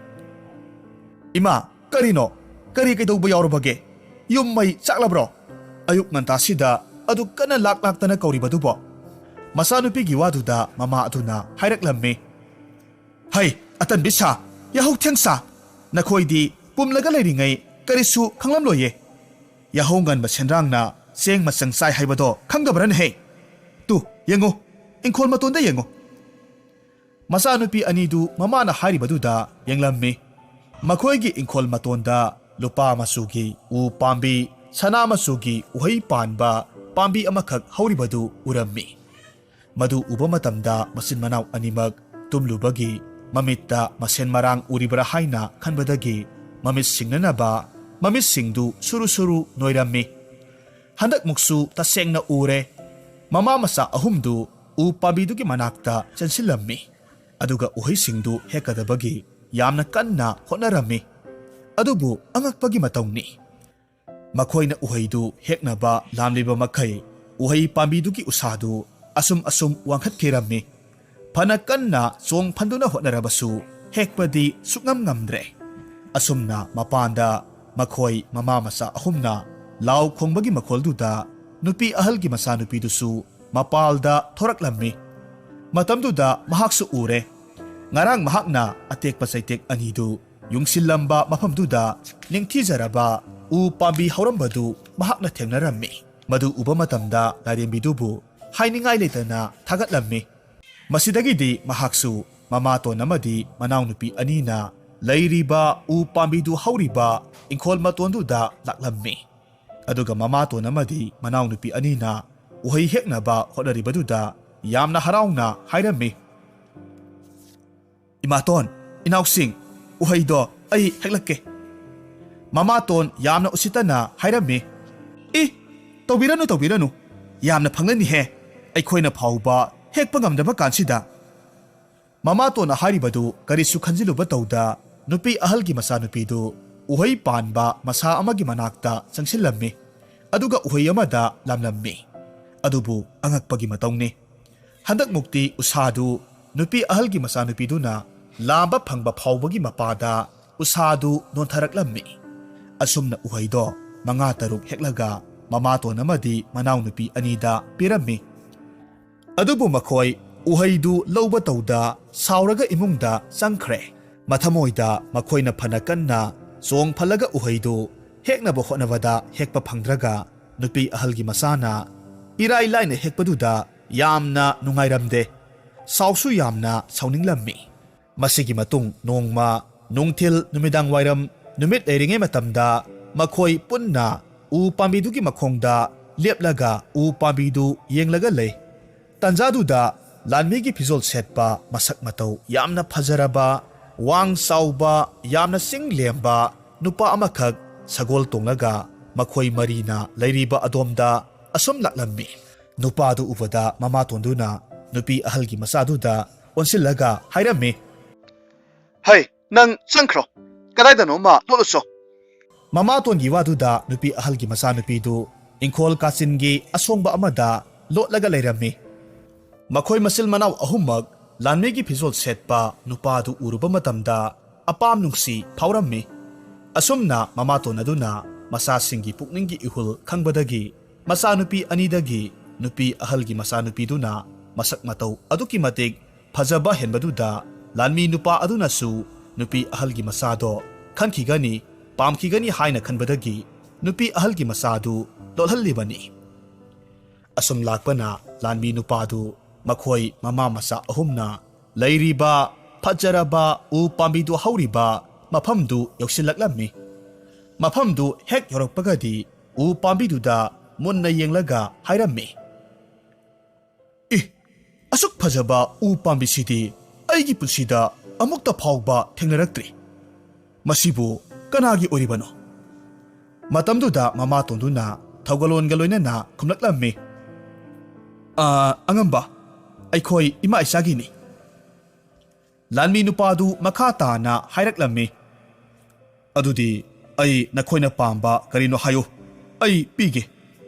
"ꯏꯃꯥ, ꯀꯔꯤꯅꯣ? ꯀꯔꯤ ꯀꯩꯗꯧꯕ ꯌꯥꯎꯔꯕꯒꯦ? ꯌꯨꯝ ꯃꯩ ꯆꯥꯛꯂꯕ꯭ꯔꯣ? ꯑꯌꯨꯛ ꯉꯟꯇꯥꯁꯤꯗ ꯑꯗꯨ ꯀꯟꯅ ꯂꯥꯛ ꯂꯥꯛꯇꯅ ꯀꯧꯔꯤꯕꯗꯨꯕꯣ?" ꯃꯆꯥꯅꯨꯄꯤꯒꯤ ꯋꯥꯗꯨꯗ ꯃꯃꯥ ꯑꯗꯨꯅ ꯍꯥꯏꯔꯛꯂꯝꯃꯤ, "ꯍꯩ, ꯑꯇꯟꯕꯤ ꯁꯥ, ꯌꯥꯍꯧ ꯊꯦꯡ ꯁꯥ, ꯅꯈꯣꯏꯗꯤ ꯄꯨꯝꯂꯒ ꯂꯩꯔꯤꯉꯩ ꯀꯔꯤꯁꯨ ꯈꯪꯂꯝꯂꯣꯏꯌꯦ꯫ ꯌꯥꯍꯧ ꯉꯟꯕ ꯁꯦꯟꯗ꯭ꯔꯥꯡꯅ ꯆꯦꯡ ꯃꯆꯪ ꯆꯥꯏ ꯍꯥꯏꯕꯗꯣ ꯈꯪꯗꯕ꯭ꯔꯅꯦꯍꯦ? ꯇꯨ, ꯌꯦꯡꯉꯨ, ꯏꯪꯈꯣꯜ ꯃꯇꯣꯟꯗ ꯌꯦꯡꯉꯨ꯫" ꯃꯆꯥꯅꯨꯄꯤ ꯑꯅꯤꯗꯨ ꯃꯃꯥꯅ ꯍꯥꯏꯔꯤꯕꯗꯨꯗ ꯌꯦꯡꯂꯝꯃꯤ꯫ ꯃꯈꯣꯏꯒꯤ ꯏꯪꯈꯣꯜ ꯃꯇꯣꯟꯗ ꯂꯨꯄꯥ ꯃꯆꯨꯒꯤ ꯎ ꯄꯥꯝꯕꯤ, ꯁꯅꯥ ꯃꯆꯨꯒꯤ ꯎꯍꯩ ꯄꯥꯟꯕ ꯄꯥꯝꯕꯤ ꯑꯃꯈꯛ ꯍꯧꯔꯤꯕꯗꯨ ꯎꯔꯝꯃꯤ꯫ ꯃꯗꯨ ꯎꯕ ꯃꯇꯝꯗ ꯃꯆꯤꯟ ꯃꯅꯥꯎ ꯑꯅꯤꯃꯛ ꯇꯨꯝꯂꯨꯕꯒꯤ ꯃꯃꯤꯠꯇ ꯃꯁꯦꯟ ꯃꯔꯥꯡ ꯎꯔꯤꯕ꯭ꯔꯥ ꯍꯥꯏꯅ ꯈꯟꯕꯗꯒꯤ ꯃꯃꯤꯠ ꯁꯤꯡꯅꯅꯕ ꯃꯃꯤꯠꯁꯤꯡꯗꯨ ꯁꯨꯔꯨ ꯁꯨꯔꯨ ꯅꯣꯏꯔꯝꯃꯤ꯫ ꯍꯟꯗꯛꯃꯨꯛꯁꯨ ꯇꯁꯦꯡꯅ ꯎꯔꯦ꯫ ꯃꯃꯥ ꯃꯆꯥ ꯑꯍꯨꯝꯗꯨ ꯎ ꯄꯥꯝꯕꯤꯗꯨꯒꯤ ꯃꯅꯥꯛꯇ ꯆꯦꯟꯁꯤꯜꯂꯝꯃꯤ꯫ ꯑꯗꯨꯒ ꯎꯍꯩꯁꯤꯡꯗꯨ ꯍꯦꯛꯀꯗꯕꯒꯤ ꯌꯥꯝꯅ ꯀꯟꯅ ꯍꯣꯠꯅꯔꯝꯃꯤ꯫ ꯑꯗꯨꯕꯨ ꯑꯉꯛꯄꯒꯤ ꯃꯇꯧꯅꯤ꯫ ꯃꯈꯣꯏꯅ ꯎꯍꯩꯗꯨ ꯍꯦꯛꯅꯕ ꯂꯥꯝꯂꯤꯕ ꯃꯈꯩ ꯎꯍꯩ ꯄꯥꯝꯕꯤꯗꯨꯒꯤ ꯎꯁꯥꯗꯨ ꯑꯁꯨꯝ ꯑꯁꯨꯝ ꯋꯥꯡꯈꯠꯈꯤꯔꯝꯃꯤ꯫ ꯐꯅ ꯀꯟꯅ ꯆꯣꯡ ꯐꯟꯗꯨꯅ ꯍꯣꯠꯅꯔꯕꯁꯨ ꯍꯦꯛꯄꯗꯤ ꯁꯨꯛꯉꯝ ꯉꯝꯗ꯭ꯔꯦ꯫ ꯑꯁꯨꯝꯅ ꯃꯄꯥꯟꯗ ꯃꯈꯣꯏ ꯃꯃꯥ ꯃꯆꯥ ꯑꯍꯨꯝꯅ ꯂꯥꯎ ꯈꯣꯡꯕꯒꯤ ꯃꯈꯣꯜꯗꯨꯗ ꯅꯨꯄꯤ ꯑꯍꯜꯒꯤ ꯃꯆꯥꯅꯨꯄꯤꯗꯨꯁꯨ ꯃꯄꯥꯜꯗ ꯊꯣꯔꯛꯂꯝꯃꯤ꯫ ꯃꯇꯝꯗꯨꯗ ꯃꯍꯥꯛꯁꯨ ꯎꯔꯦ꯫ ꯉꯔꯥꯡ ꯃꯍꯥꯛꯅ ꯑꯇꯦꯛꯄ ꯆꯩꯇꯦꯛ ꯑꯅꯤꯗꯨ ꯌꯨꯡꯁꯤꯜꯂꯝꯕ ꯃꯐꯝꯗꯨꯗ ꯅꯤꯡꯊꯤꯖꯔꯕ ꯎ ꯄꯥꯝꯕꯤ ꯍꯧꯔꯝꯕꯗꯨ ꯃꯍꯥꯛꯅ ꯊꯦꯡꯅꯔꯝꯃꯤ꯫ ꯃꯗꯨ ꯎꯕ ꯃꯇꯝꯗ ꯂꯥꯏꯔꯦꯝꯕꯤꯗꯨꯕꯨ ꯍꯥꯏꯅꯤꯡꯉꯥꯏ ꯂꯩꯇꯅ ꯊꯥꯒꯠꯂꯝꯃꯤ꯫ ꯃꯁꯤꯗꯒꯤꯗꯤ ꯃꯍꯥꯛꯁꯨ ꯃꯃꯥꯇꯣꯟ ꯑꯃꯗꯤ ꯃꯅꯥꯎꯅꯨꯄꯤ ꯑꯅꯤꯅ ꯂꯩꯔꯤꯕ ꯎ ꯄꯥꯝꯕꯤꯗꯨ ꯍꯧꯔꯤꯕ ꯏꯪꯈꯣꯜ ꯃꯇꯣꯟꯗꯨꯗ ꯂꯥꯛꯂꯝꯃꯤ꯫ ꯑꯗꯨꯒ ꯃꯃꯥꯇꯣꯟ ꯑꯃꯗꯤ ꯃꯅꯥꯎꯅꯨꯄꯤ ꯑꯅꯤꯅ ꯎꯍꯩ ꯍꯦꯛꯅꯕ ꯍꯣꯠꯅꯔꯤꯕꯗꯨꯗ ꯌꯥꯝꯅ ꯍꯔꯥꯎꯅ ꯍꯥꯏꯔꯝꯃꯤ, "ꯏꯃꯥꯇꯣꯟ, ꯏꯅꯥꯎꯁꯤꯡ, ꯎꯍꯩꯗꯣ ꯑꯩ ꯍꯦꯛꯂꯛꯀꯦ꯫" ꯃꯃꯥꯇꯣꯟ ꯌꯥꯝꯅ ꯎꯁꯤꯠꯇꯅ ꯍꯥꯏꯔꯝꯃꯤ, "ꯏ, ꯇꯧꯕꯤꯔꯅꯨ, ꯇꯧꯕꯤꯔꯅꯨ꯫ ꯌꯥꯝꯅ ꯐꯪꯂꯅꯤꯍꯦ, ꯑꯩꯈꯣꯏꯅ ꯐꯥꯎꯕ ꯍꯦꯛꯄ ꯉꯝꯗꯕ ꯀꯥꯟꯁꯤꯗ꯫" ꯃꯃꯥꯇꯣꯟꯅ ꯍꯥꯏꯔꯤꯕꯗꯨ ꯀꯔꯤꯁꯨ ꯈꯟꯖꯤꯜꯂꯨꯕ ꯇꯧꯗ, ꯅꯨꯄꯤ ꯑꯍꯜꯒꯤ ꯃꯆꯥꯅꯨꯄꯤꯗꯨ ꯎꯍꯩ ꯄꯥꯟꯕ ꯃꯁꯥ ꯑꯃꯒꯤ ꯃꯅꯥꯛꯇ ꯆꯪꯁꯤꯜꯂꯝꯃꯤ꯫ ꯑꯗꯨꯒ ꯎꯍꯩ ꯑꯃꯗ ꯂꯥꯝꯂꯝꯃꯤ꯫ ꯑꯗꯨꯕꯨ ꯑꯉꯛꯄꯒꯤ ꯃꯇꯧꯅꯤ, ꯍꯟꯗꯛꯃꯨꯛꯇꯤ ꯎꯁꯥꯗꯨ ꯅꯨꯄꯤ ꯑꯍꯜꯒꯤ ꯃꯆꯥꯅꯨꯄꯤꯗꯨꯅ ꯂꯥꯝꯕ ꯐꯪꯕ ꯐꯥꯎꯕꯒꯤ ꯃꯄꯥꯗ ꯎꯁꯥꯗꯨ ꯅꯣꯟꯊꯔꯛꯂꯝꯃꯤ꯫ ꯑꯁꯨꯝꯅ ꯎꯍꯩꯗꯣ ꯃꯉꯥ ꯇꯔꯨꯛ ꯍꯦꯛꯂꯒ ꯃꯃꯥꯇꯣꯟ ꯑꯃꯗꯤ ꯃꯅꯥꯎꯅꯨꯄꯤ ꯑꯅꯤꯗ ꯄꯤꯔꯝꯃꯤ꯫ ꯑꯗꯨꯕꯨ ꯃꯈꯣꯏ ꯎꯍꯩꯗꯨ ꯂꯧꯕ ꯇꯧꯗ ꯁꯥꯎꯔꯒ ꯏꯃꯨꯡꯗ ꯆꯪꯈ꯭ꯔꯦ꯫ ꯃꯊꯃꯣꯏꯗ ꯃꯈꯣꯏꯅ ꯐꯅ ꯀꯟꯅ ꯆꯣꯡ ꯐꯜꯂꯒ ꯎꯍꯩꯗꯨ ꯍꯦꯛꯅꯕ ꯍꯣꯠꯅꯕꯗ ꯍꯦꯛꯄ ꯐꯪꯗ꯭ꯔꯒ ꯅꯨꯄꯤ ꯑꯍꯜꯒꯤ ꯃꯆꯥꯅ ꯏꯔꯥꯏ ꯂꯥꯏꯅ ꯍꯦꯛꯄꯗꯨꯗ ꯌꯥꯝꯅ ꯅꯨꯡꯉꯥꯏꯔꯝꯗꯦ꯫ ꯁꯥꯎꯁꯨ ꯌꯥꯝꯅ ꯁꯥꯎꯅꯤꯡꯂꯝꯃꯤ꯫ ꯃꯁꯤꯒꯤ ꯃꯇꯨꯡ ꯅꯣꯡꯃ ꯅꯨꯡꯊꯤꯜ ꯅꯨꯃꯤꯗꯥꯡ ꯋꯥꯏꯔꯝ ꯅꯨꯃꯤꯠ ꯂꯩꯔꯤꯉꯩ ꯃꯇꯝꯗ ꯃꯈꯣꯏ ꯄꯨꯟꯅ ꯎ ꯄꯥꯝꯕꯤꯗꯨꯒꯤ ꯃꯈꯣꯡꯗ ꯂꯦꯞꯂꯒ ꯎ ꯄꯥꯝꯕꯤꯗꯨ ꯌꯦꯡꯂꯒ ꯂꯩ꯫ ꯇꯟꯖꯥꯗꯨꯗ ꯂꯥꯟꯃꯤꯒꯤ ꯐꯤꯖꯣꯜ ꯁꯦꯠꯄ, ꯃꯁꯛ ꯃꯇꯧ ꯌꯥꯝꯅ ꯐꯖꯔꯕ, ꯋꯥꯡ ꯆꯥꯎꯕ, ꯌꯥꯝꯅ ꯆꯤꯡ ꯂꯦꯝꯕ ꯅꯨꯄꯥ ꯑꯃꯈꯛ ꯁꯒꯣꯜ ꯇꯣꯡꯂꯒ ꯃꯈꯣꯏ ꯃꯔꯤꯅ ꯂꯩꯔꯤꯕ ꯑꯗꯣꯝꯗ ꯑꯁꯨꯝ ꯂꯥꯛꯂꯝꯃꯤ꯫ ꯅꯨꯄꯥꯗꯨ ꯎꯕꯗ ꯃꯃꯥꯇꯣꯟꯗꯨꯅ ꯅꯨꯄꯤ ꯑꯍꯜꯒꯤ ꯃꯆꯥꯗꯨꯗ ꯑꯣꯟꯁꯤꯜꯂꯒ ꯍꯥꯏꯔꯝꯃꯤ, "ꯍꯩ, ꯅꯪ ꯆꯪꯈ꯭ꯔꯣ, ꯀꯗꯥꯏꯗꯅꯣꯃ ꯂꯣꯠꯂꯨꯆꯣ꯫" ꯃꯃꯥꯇꯣꯟꯒꯤ ꯋꯥꯗꯨꯗ ꯅꯨꯄꯤ ꯑꯍꯜꯒꯤ ꯃꯆꯥꯅꯨꯄꯤꯗꯨ ꯏꯪꯈꯣꯜ ꯀꯥꯆꯤꯟꯒꯤ ꯑꯁꯣꯡꯕ ꯑꯃꯗ ꯂꯣꯠꯂꯒ ꯂꯩꯔꯝꯃꯤ꯫ ꯃꯈꯣꯏ ꯃꯆꯤꯜ ꯃꯅꯥꯎ ꯑꯍꯨꯝꯃꯛ ꯂꯥꯟꯃꯤꯒꯤ ꯐꯤꯖꯣꯜ ꯁꯦꯠꯄ ꯅꯨꯄꯥꯗꯨ ꯎꯔꯨꯕ ꯃꯇꯝꯗ ꯑꯄꯥꯝ ꯅꯨꯡꯁꯤ ꯐꯥꯎꯔꯝꯃꯤ꯫ ꯑꯁꯨꯝꯅ ꯃꯃꯥꯇꯣꯟ ꯑꯗꯨꯅ ꯃꯆꯥꯁꯤꯡꯒꯤ ꯄꯨꯛꯅꯤꯡꯒꯤ ꯏꯍꯨꯜ ꯈꯪꯕꯗꯒꯤ ꯃꯆꯥꯅꯨꯄꯤ ꯑꯅꯤꯗꯒꯤ ꯅꯨꯄꯤ ꯑꯍꯜꯒꯤ ꯃꯆꯥꯅꯨꯄꯤꯗꯨꯅ ꯃꯁꯛ ꯃꯇꯧ ꯑꯗꯨꯛꯀꯤ ꯃꯇꯤꯛ ꯐꯖꯕ ꯍꯦꯟꯕꯗꯨꯗ ꯂꯥꯟꯃꯤ ꯅꯨꯄꯥ ꯑꯗꯨꯅꯁꯨ ꯅꯨꯄꯤ ꯑꯍꯜꯒꯤ ꯃꯆꯥꯗꯣ ꯈꯟꯈꯤꯒꯅꯤ, ꯄꯥꯝꯈꯤꯒꯅꯤ ꯍꯥꯏꯅ ꯈꯟꯕꯗꯒꯤ ꯅꯨꯄꯤ ꯑꯍꯜꯒꯤ ꯃꯆꯥꯗꯨ ꯂꯣꯠꯍꯜꯂꯤꯕꯅꯤ꯫ ꯑꯁꯨꯝ ꯂꯥꯛꯄꯅ ꯂꯥꯟꯃꯤ ꯅꯨꯄꯥꯗꯨ ꯃꯈꯣꯏ ꯃꯃꯥ ꯃꯆꯥ ꯑꯍꯨꯝꯅ ꯂꯩꯔꯤꯕ ꯐꯖꯔꯕ ꯎ ꯄꯥꯝꯕꯤꯗꯨ ꯍꯧꯔꯤꯕ ꯃꯐꯝꯗꯨ ꯌꯧꯁꯤꯜꯂꯛꯂꯝꯃꯤ꯫ ꯃꯐꯝꯗꯨ ꯍꯦꯛ ꯌꯧꯔꯛꯄꯒꯗꯤ ꯎ ꯄꯥꯝꯕꯤꯗꯨꯗ ꯃꯨꯟꯅ ꯌꯦꯡꯂꯒ ꯍꯥꯏꯔꯝꯃꯤ, "ꯑꯦ, ꯑꯁꯨꯛ ꯐꯖꯕ ꯎ ꯄꯥꯝꯕꯤꯁꯤꯗꯤ ꯑꯩꯒꯤ ꯄꯨꯟꯁꯤꯗ ꯑꯃꯨꯛꯇ ꯐꯥꯎꯕ ꯊꯦꯡꯅꯔꯛꯇ꯭ꯔꯤ꯫ ꯃꯁꯤꯕꯨ ꯀꯅꯥꯒꯤ ꯑꯣꯏꯔꯤꯕꯅꯣ?" ꯃꯇꯝꯗꯨꯗ ꯃꯃꯥꯇꯣꯟꯗꯨꯅ ꯊꯧꯒꯜꯂꯣꯟꯒ ꯂꯣꯏꯅꯅ ꯈꯨꯝꯂꯛꯂꯝꯃꯤ, "ꯑ, ꯑꯉꯝꯕ, ꯑꯩꯈꯣꯏ ꯏꯃꯥ ꯏꯆꯥꯒꯤꯅꯤ꯫" ꯂꯥꯟꯃꯤ ꯅꯨꯄꯥꯗꯨ ꯃꯈꯥ ꯇꯥꯅ ꯍꯥꯏꯔꯛꯂꯝꯃꯤ, "ꯑꯗꯨꯗꯤ ꯑꯩ ꯅꯈꯣꯏꯅ ꯄꯥꯝꯕ ꯀꯔꯤꯅꯣ ꯍꯥꯏꯌꯨ, ꯑꯩ ꯄꯤꯒꯦ꯫"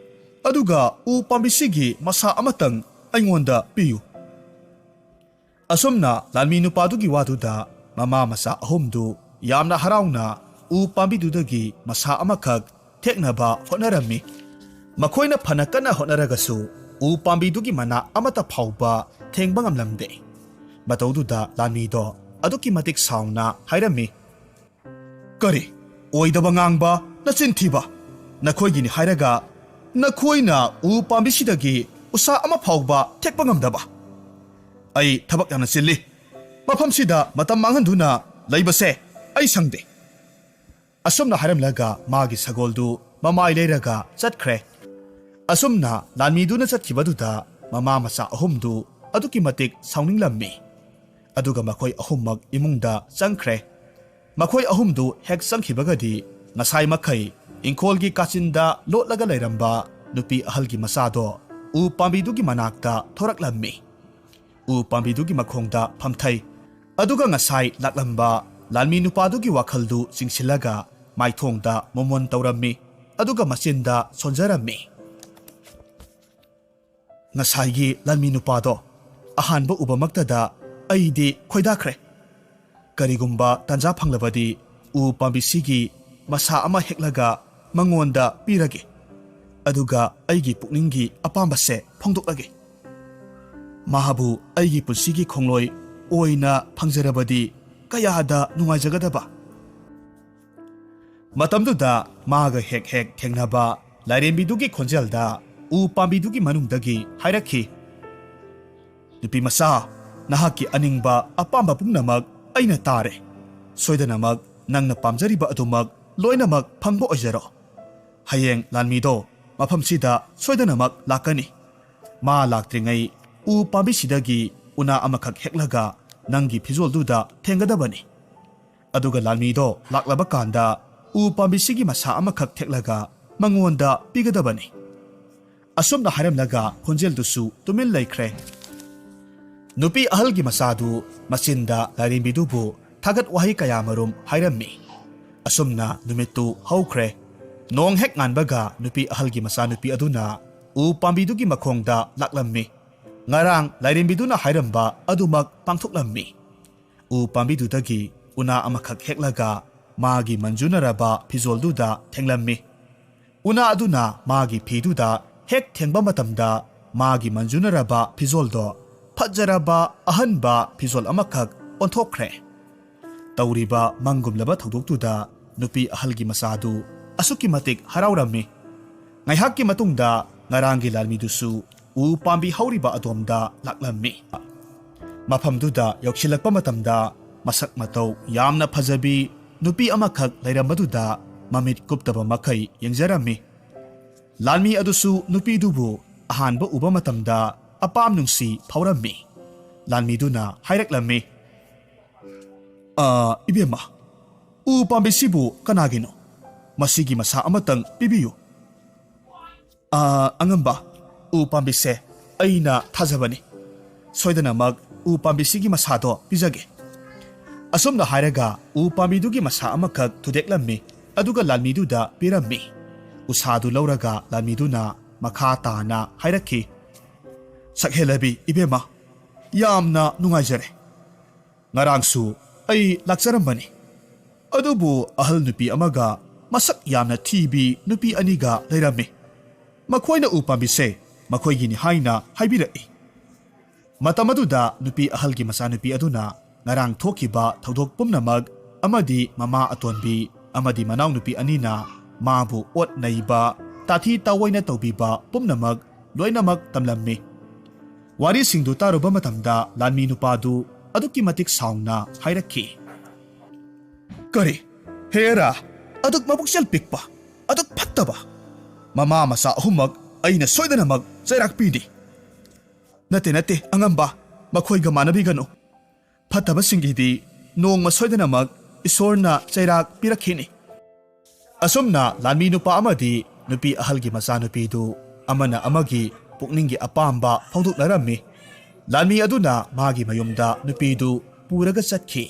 ꯑꯗꯨꯒ ꯎ ꯄꯥꯝꯕꯤꯁꯤꯒꯤ ꯃꯁꯥ ꯑꯃꯇꯪ ꯑꯩꯉꯣꯟꯗ ꯄꯤꯌꯨ꯫ ꯑꯁꯨꯝꯅ ꯂꯥꯟꯃꯤ ꯅꯨꯄꯥꯗꯨꯒꯤ ꯋꯥꯗꯨꯗ ꯃꯃꯥ ꯃꯆꯥ ꯑꯍꯨꯝꯗꯨ ꯌꯥꯝꯅ ꯍꯔꯥꯎꯅ ꯎ ꯄꯥꯝꯕꯤꯗꯨꯗꯒꯤ ꯃꯁꯥ ꯑꯃꯈꯛ ꯊꯦꯛꯅꯕ ꯍꯣꯠꯅꯔꯝꯃꯤ꯫ ꯃꯈꯣꯏꯅ ꯐꯅ ꯀꯟꯅ ꯍꯣꯠꯅꯔꯒꯁꯨ ꯎ ꯄꯥꯝꯕꯤꯗꯨꯒꯤ ꯃꯅꯥ ꯑꯃꯠꯇ ꯐꯥꯎꯕ ꯊꯦꯡꯕ ꯉꯝꯂꯝꯗꯦ꯫ ꯃꯇꯧꯗꯨꯗ ꯂꯥꯟꯃꯤꯗꯣ ꯑꯗꯨꯛꯀꯤ ꯃꯇꯤꯛ ꯁꯥꯎꯅ ꯍꯥꯏꯔꯝꯃꯤ, "ꯀꯔꯤ? ꯑꯣꯏꯗꯕ ꯉꯥꯡꯕ, ꯅꯆꯤꯟ ꯊꯤꯕ! ꯅꯈꯣꯏꯒꯤꯅꯤ ꯍꯥꯏꯔꯒ ꯅꯈꯣꯏꯅ ꯎ ꯄꯥꯝꯕꯤꯁꯤꯗꯒꯤ ꯎꯁꯥ ꯑꯃ ꯐꯥꯎꯕ ꯊꯦꯛꯄ ꯉꯝꯗꯕ? ꯑꯩ ꯊꯕꯛ ꯌꯥꯝꯅ ꯆꯤꯜꯂꯤ꯫ ꯃꯐꯝꯁꯤꯗ ꯃꯇꯝ ꯃꯥꯡꯍꯟꯗꯨꯅ ꯂꯩꯕꯁꯦ ꯑꯩ ꯁꯪꯗꯦ"꯫ ꯑꯁꯨꯝꯅ ꯍꯥꯏꯔꯝꯂꯒ ꯃꯥꯒꯤ ꯁꯒꯣꯜꯗꯨ ꯃꯃꯥꯏ ꯂꯩꯔꯒ ꯆꯠꯈ꯭ꯔꯦ꯫ ꯑꯁꯨꯝꯅ ꯂꯥꯟꯃꯤꯗꯨꯅ ꯆꯠꯈꯤꯕꯗꯨꯗ ꯃꯃꯥ ꯃꯆꯥ ꯑꯍꯨꯝꯗꯨ ꯑꯗꯨꯛꯀꯤ ꯃꯇꯤꯛ ꯁꯥꯎꯅꯤꯡꯂꯝꯃꯤ꯫ ꯑꯗꯨꯒ ꯃꯈꯣꯏ ꯑꯍꯨꯝꯃꯛ ꯏꯃꯨꯡꯗ ꯆꯪꯈ꯭ꯔꯦ꯫ ꯃꯈꯣꯏ ꯑꯍꯨꯝꯗꯨ ꯍꯦꯛ ꯆꯪꯈꯤꯕꯒꯗꯤ ꯉꯁꯥꯏ ꯃꯈꯩ ꯏꯪꯈꯣꯜꯒꯤ ꯀꯥꯆꯤꯟꯗ ꯂꯣꯠꯂꯒ ꯂꯩꯔꯝꯕ ꯅꯨꯄꯤ ꯑꯍꯜꯒꯤ ꯃꯆꯥꯗꯣ ꯎ ꯄꯥꯝꯕꯤꯗꯨꯒꯤ ꯃꯅꯥꯛꯇ ꯊꯣꯔꯛꯂꯝꯃꯤ꯫ ꯎ ꯄꯥꯝꯕꯤꯗꯨꯒꯤ ꯃꯈꯣꯡꯗ ꯐꯝꯊꯩ꯫ ꯑꯗꯨꯒ ꯉꯁꯥꯏ ꯂꯥꯛꯂꯝꯕ ꯂꯥꯟꯃꯤ ꯅꯨꯄꯥꯗꯨꯒꯤ ꯋꯥꯈꯜꯗꯨ ꯆꯤꯡꯁꯤꯜꯂꯒ ꯃꯥꯏꯊꯣꯡꯗ ꯃꯣꯃꯣꯟ ꯇꯧꯔꯝꯃꯤ꯫ ꯑꯗꯨꯒ ꯃꯆꯤꯟꯗ ꯁꯣꯟꯖꯔꯝꯃꯤ꯫ ꯉꯁꯥꯏꯒꯤ ꯂꯥꯟꯃꯤ ꯅꯨꯄꯥꯗꯣ ꯑꯍꯥꯟꯕ ꯎꯕꯃꯛꯇꯗ ꯑꯩꯗꯤ ꯈꯣꯏꯗꯥꯈ꯭ꯔꯦ꯫ ꯀꯔꯤꯒꯨꯝꯕ ꯇꯥꯟꯖꯥ ꯐꯪꯂꯕꯗꯤ ꯎ ꯄꯥꯝꯕꯤꯁꯤꯒꯤ ꯃꯁꯥ ꯑꯃ ꯍꯦꯛꯂꯒ ꯃꯉꯣꯟꯗ ꯄꯤꯔꯒꯦ꯫ ꯑꯗꯨꯒ ꯑꯩꯒꯤ ꯄꯨꯛꯅꯤꯡꯒꯤ ꯑꯄꯥꯝꯕꯁꯦ ꯐꯣꯡꯗꯣꯛꯂꯒꯦ꯫ ꯃꯍꯥꯕꯨ ꯑꯩꯒꯤ ꯄꯨꯟꯁꯤꯒꯤ ꯈꯣꯡꯂꯣꯏ ꯑꯣꯏꯅ ꯐꯪꯖꯔꯕꯗꯤ ꯀꯌꯥꯗ ꯅꯨꯡꯉꯥꯏꯖꯒꯗꯕ! ꯃꯇꯝꯗꯨꯗ ꯃꯥꯒ ꯍꯦꯛ ꯍꯦꯛ ꯊꯦꯡꯅꯕ ꯂꯥꯏꯔꯦꯝꯕꯤꯗꯨꯒꯤ ꯈꯣꯟꯖꯦꯜꯗ ꯎ ꯄꯥꯝꯕꯤꯗꯨꯒꯤ ꯃꯅꯨꯡꯗꯒꯤ ꯍꯥꯏꯔꯛꯈꯤ, "ꯅꯨꯄꯤ ꯃꯆꯥ, ꯅꯍꯥꯛꯀꯤ ꯑꯅꯤꯡꯕ ꯑꯄꯥꯝꯕ ꯄꯨꯝꯅꯃꯛ ꯑꯩꯅ ꯇꯥꯔꯦ꯫ ꯁꯣꯏꯗꯅꯃꯛ ꯅꯪꯅ ꯄꯥꯝꯖꯔꯤꯕ ꯑꯗꯨꯃꯛ ꯂꯣꯏꯅꯃꯛ ꯐꯪꯕ ꯑꯣꯏꯖꯔꯣ꯫ ꯍꯌꯦꯡ ꯂꯥꯟꯃꯤꯗꯣ ꯃꯐꯝꯁꯤꯗ ꯁꯣꯏꯗꯅꯃꯛ ꯂꯥꯛꯀꯅꯤ꯫ ꯃꯥ ꯂꯥꯛꯇ꯭ꯔꯤꯉꯩ ꯎ ꯄꯥꯝꯕꯤꯁꯤꯗꯒꯤ ꯎꯅꯥ ꯑꯃꯈꯛ ꯍꯦꯛꯂꯒ ꯅꯪꯒꯤ ꯐꯤꯖꯣꯜꯗꯨꯗ ꯊꯦꯡꯒꯗꯕꯅꯤ꯫ ꯑꯗꯨꯒ ꯂꯥꯟꯃꯤꯗꯣ ꯂꯥꯛꯂꯕ ꯀꯥꯟꯗ ꯎ ꯄꯥꯝꯕꯤꯁꯤꯒꯤ ꯃꯁꯥ ꯑꯃꯈꯛ ꯊꯦꯛꯂꯒ ꯃꯉꯣꯟꯗ ꯄꯤꯒꯗꯕꯅꯤ"꯫ ꯑꯁꯨꯝꯅ ꯍꯥꯏꯔꯝꯂꯒ ꯈꯣꯟꯖꯦꯜꯗꯨꯁꯨ ꯇꯨꯃꯤꯟ ꯂꯩꯈ꯭ꯔꯦ꯫ ꯅꯨꯄꯤ ꯑꯍꯜꯒꯤ ꯃꯆꯥꯗꯨ ꯃꯆꯤꯟꯗ ꯂꯥꯏꯔꯦꯝꯕꯤꯗꯨꯕꯨ ꯊꯥꯒꯠ ꯋꯥꯍꯩ ꯀꯌꯥꯃꯔꯨꯝ ꯍꯥꯏꯔꯝꯃꯤ꯫ ꯑꯁꯨꯝꯅ ꯅꯨꯃꯤꯠꯇꯨ ꯍꯧꯈ꯭ꯔꯦ꯫ ꯅꯣꯡ ꯍꯦꯛ ꯉꯥꯟꯕꯒ ꯅꯨꯄꯤ ꯑꯍꯜꯒꯤ ꯃꯆꯥꯅꯨꯄꯤ ꯑꯗꯨꯅ ꯎ ꯄꯥꯝꯕꯤꯗꯨꯒꯤ ꯃꯈꯣꯡꯗ ꯂꯥꯛꯂꯝꯃꯤ꯫ ꯉꯔꯥꯡ ꯂꯥꯏꯔꯦꯝꯕꯤꯗꯨꯅ ꯍꯥꯏꯔꯝꯕ ꯑꯗꯨꯃꯛ ꯄꯥꯡꯊꯣꯛꯂꯝꯃꯤ꯫ ꯎ ꯄꯥꯝꯕꯤꯗꯨꯗꯒꯤ ꯎꯅꯥ ꯑꯃꯈꯛ ꯍꯦꯛꯂꯒ ꯃꯥꯒꯤ ꯃꯟꯖꯨꯅꯔꯕ ꯐꯤꯖꯣꯜꯗꯨꯗ ꯊꯦꯡꯂꯝꯃꯤ꯫ ꯎꯅꯥ ꯑꯗꯨꯅ ꯃꯥꯒꯤ ꯐꯤꯗꯨꯗ ꯍꯦꯛ ꯊꯦꯡꯕ ꯃꯇꯝꯗ, ꯃꯥꯒꯤ ꯃꯟꯖꯨꯅꯔꯕ ꯐꯤꯖꯣꯜꯗꯣ ꯐꯖꯔꯕ ꯑꯍꯟꯕ ꯐꯤꯖꯣꯜ ꯑꯃꯈꯛ ꯑꯣꯟꯊꯣꯛꯈ꯭ꯔꯦ꯫ ꯇꯧꯔꯤꯕ ꯃꯪꯒꯨꯝꯂꯕ ꯊꯧꯗꯣꯛꯇꯨꯗ ꯅꯨꯄꯤ ꯑꯍꯜꯒꯤ ꯃꯆꯥꯗꯨ ꯑꯁꯨꯛꯀꯤ ꯃꯇꯤꯛ ꯍꯔꯥꯎꯔꯝꯃꯤ꯫ ꯉꯥꯏꯍꯥꯛꯀꯤ ꯃꯇꯨꯡꯗ ꯉꯔꯥꯡꯒꯤ ꯂꯥꯟꯃꯤꯗꯨꯁꯨ ꯎ ꯄꯥꯝꯕꯤ ꯍꯧꯔꯤꯕ ꯑꯗꯣꯝꯗ ꯂꯥꯛꯂꯝꯃꯤ꯫ ꯃꯐꯝꯗꯨꯗ ꯌꯧꯁꯤꯜꯂꯛꯄ ꯃꯇꯝꯗ, ꯃꯁꯛ ꯃꯇꯧ ꯌꯥꯝꯅ ꯐꯖꯕꯤ ꯅꯨꯄꯤ ꯑꯃꯈꯛ ꯂꯩꯔꯝꯕꯗꯨꯗ ꯃꯃꯤꯠ ꯀꯨꯞꯇꯕ ꯃꯈꯩ ꯌꯦꯡꯖꯔꯝꯃꯤ꯫ ꯂꯥꯟꯃꯤ ꯑꯗꯨꯁꯨ ꯅꯨꯄꯤꯗꯨꯕꯨ ꯑꯍꯥꯟꯕ ꯎꯕ ꯃꯇꯝꯗ ꯑꯄꯥꯝ ꯅꯨꯡꯁꯤ ꯐꯥꯎꯔꯝꯃꯤ꯫ ꯂꯥꯟꯃꯤꯗꯨꯅ ꯍꯥꯏꯔꯛꯂꯝꯃꯤ, "ꯑ, ꯏꯕꯦꯝꯃ, ꯎ ꯄꯥꯝꯕꯤꯁꯤꯕꯨ ꯀꯅꯥꯒꯤꯅꯣ? ꯃꯁꯤꯒꯤ ꯃꯁꯥ ꯑꯃꯇꯪ ꯄꯤꯕꯤꯌꯨ꯫" "ꯑ, ꯑꯉꯝꯕ, ꯎ ꯄꯥꯝꯕꯤꯁꯦ ꯑꯩꯅ ꯊꯥꯖꯕꯅꯤ꯫ ꯁꯣꯏꯗꯅꯃꯛ ꯎ ꯄꯥꯝꯕꯤꯁꯤꯒꯤ ꯃꯁꯥꯗꯣ ꯄꯤꯖꯒꯦ꯫" ꯑꯁꯨꯝꯅ ꯍꯥꯏꯔꯒ ꯎ ꯄꯥꯝꯕꯤꯗꯨꯒꯤ ꯃꯁꯥ ꯑꯃꯈꯛ ꯊꯨꯗꯦꯛꯂꯝꯃꯤ, ꯑꯗꯨꯒ ꯂꯥꯟꯃꯤꯗꯨꯗ ꯄꯤꯔꯝꯃꯤ꯫ ꯎꯁꯥꯗꯨ ꯂꯧꯔꯒ ꯂꯥꯟꯃꯤꯗꯨꯅ ꯃꯈꯥ ꯇꯥꯅ ꯍꯥꯏꯔꯛꯈꯤ, "ꯁꯛꯍꯦꯜꯂꯕꯤ ꯏꯕꯦꯝꯃ, ꯌꯥꯝꯅ ꯅꯨꯡꯉꯥꯏꯖꯔꯦ꯫ ꯉꯔꯥꯡꯁꯨ ꯑꯩ ꯂꯥꯛꯆꯔꯝꯕꯅꯤ, ꯑꯗꯨꯕꯨ ꯑꯍꯜ ꯅꯨꯄꯤ ꯑꯃꯒ ꯃꯁꯛ ꯌꯥꯝꯅ ꯊꯤꯕꯤ ꯅꯨꯄꯤ ꯑꯅꯤꯒ ꯂꯩꯔꯝꯃꯤ꯫ ꯃꯈꯣꯏꯅ ꯎ ꯄꯥꯝꯕꯤꯁꯦ ꯃꯈꯣꯏꯒꯤꯅꯤ ꯍꯥꯏꯅ ꯍꯥꯏꯕꯤꯔꯛꯏ꯫" ꯃꯇꯝ ꯑꯗꯨꯗ ꯅꯨꯄꯤ ꯑꯍꯜꯒꯤ ꯃꯆꯥꯅꯨꯄꯤ ꯑꯗꯨꯅ ꯉꯔꯥꯡ ꯊꯣꯛꯈꯤꯕ ꯊꯧꯗꯣꯛ ꯄꯨꯝꯅꯃꯛ ꯑꯃꯗꯤ ꯃꯃꯥ ꯑꯇꯣꯟꯕꯤ ꯑꯃꯗꯤ ꯃꯅꯥꯎꯅꯨꯄꯤ ꯑꯅꯤꯅ ꯃꯥꯕꯨ ꯑꯣꯠ ꯅꯩꯕ, ꯇꯥꯊꯤ ꯇꯥꯑꯣꯏꯅ ꯇꯧꯕꯤꯕ ꯄꯨꯝꯅꯃꯛ ꯂꯣꯏꯅꯃꯛ ꯇꯝꯂꯝꯃꯤ꯫ ꯋꯥꯔꯤꯁꯤꯡꯗꯨ ꯇꯥꯔꯨꯕ ꯃꯇꯝꯗ ꯂꯥꯟꯃꯤ ꯅꯨꯄꯥꯗꯨ ꯑꯗꯨꯛꯀꯤ ꯃꯇꯤꯛ ꯁꯥꯎꯅ ꯍꯥꯏꯔꯛꯈꯤ, "ꯀꯔꯤ? ꯍꯦꯔꯥ, ꯑꯗꯨꯛ ꯃꯕꯨꯛꯆꯦꯜ ꯄꯤꯛꯄ, ꯑꯗꯨꯛ ꯐꯠꯇꯕ! ꯃꯃꯥ ꯃꯆꯥ ꯑꯍꯨꯝꯃꯛ ꯑꯩꯅ ꯁꯣꯏꯗꯅꯃꯛ ꯆꯩꯔꯥꯛ ꯄꯤꯅꯤ꯫" "ꯅꯠꯇꯦ, ꯅꯠꯇꯦ, ꯑꯉꯝꯕ, ꯃꯈꯣꯏꯒ ꯃꯥꯟꯅꯕꯤꯒꯅꯨ꯫ ꯐꯠꯇꯕꯁꯤꯡꯒꯤꯗꯤ ꯅꯣꯡꯃ ꯁꯣꯏꯗꯅꯃꯛ ꯏꯁꯣꯔꯅ ꯆꯩꯔꯥꯛ ꯄꯤꯔꯛꯈꯤꯅꯤ꯫" ꯑꯁꯨꯝꯅ ꯂꯥꯟꯃꯤ ꯅꯨꯄꯥ ꯑꯃꯗꯤ ꯅꯨꯄꯤ ꯑꯍꯜꯒꯤ ꯃꯆꯥꯅꯨꯄꯤꯗꯨ ꯑꯃꯅ ꯑꯃꯒꯤ ꯄꯨꯛꯅꯤꯡꯒꯤ ꯑꯄꯥꯝꯕ ꯐꯣꯡꯗꯣꯛꯅꯔꯝꯃꯤ꯫ ꯂꯥꯟꯃꯤ ꯑꯗꯨꯅ ꯃꯥꯒꯤ ꯃꯌꯨꯝꯗ ꯅꯨꯄꯤꯗꯨ ꯄꯨꯔꯒ ꯆꯠꯈꯤ꯫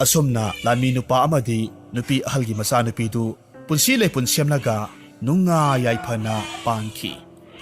ꯑꯁꯨꯝꯅ ꯂꯥꯟꯃꯤ ꯅꯨꯄꯥ ꯑꯃꯗꯤ ꯅꯨꯄꯤ ꯑꯍꯜꯒꯤ ꯃꯆꯥꯅꯨꯄꯤꯗꯨ ꯄꯨꯟꯁꯤ ꯂꯩꯄꯨꯟ ꯁꯦꯝꯂꯒ ꯅꯨꯡꯉꯥꯏ ꯌꯥꯏꯐꯅ ꯄꯥꯟꯈꯤ꯫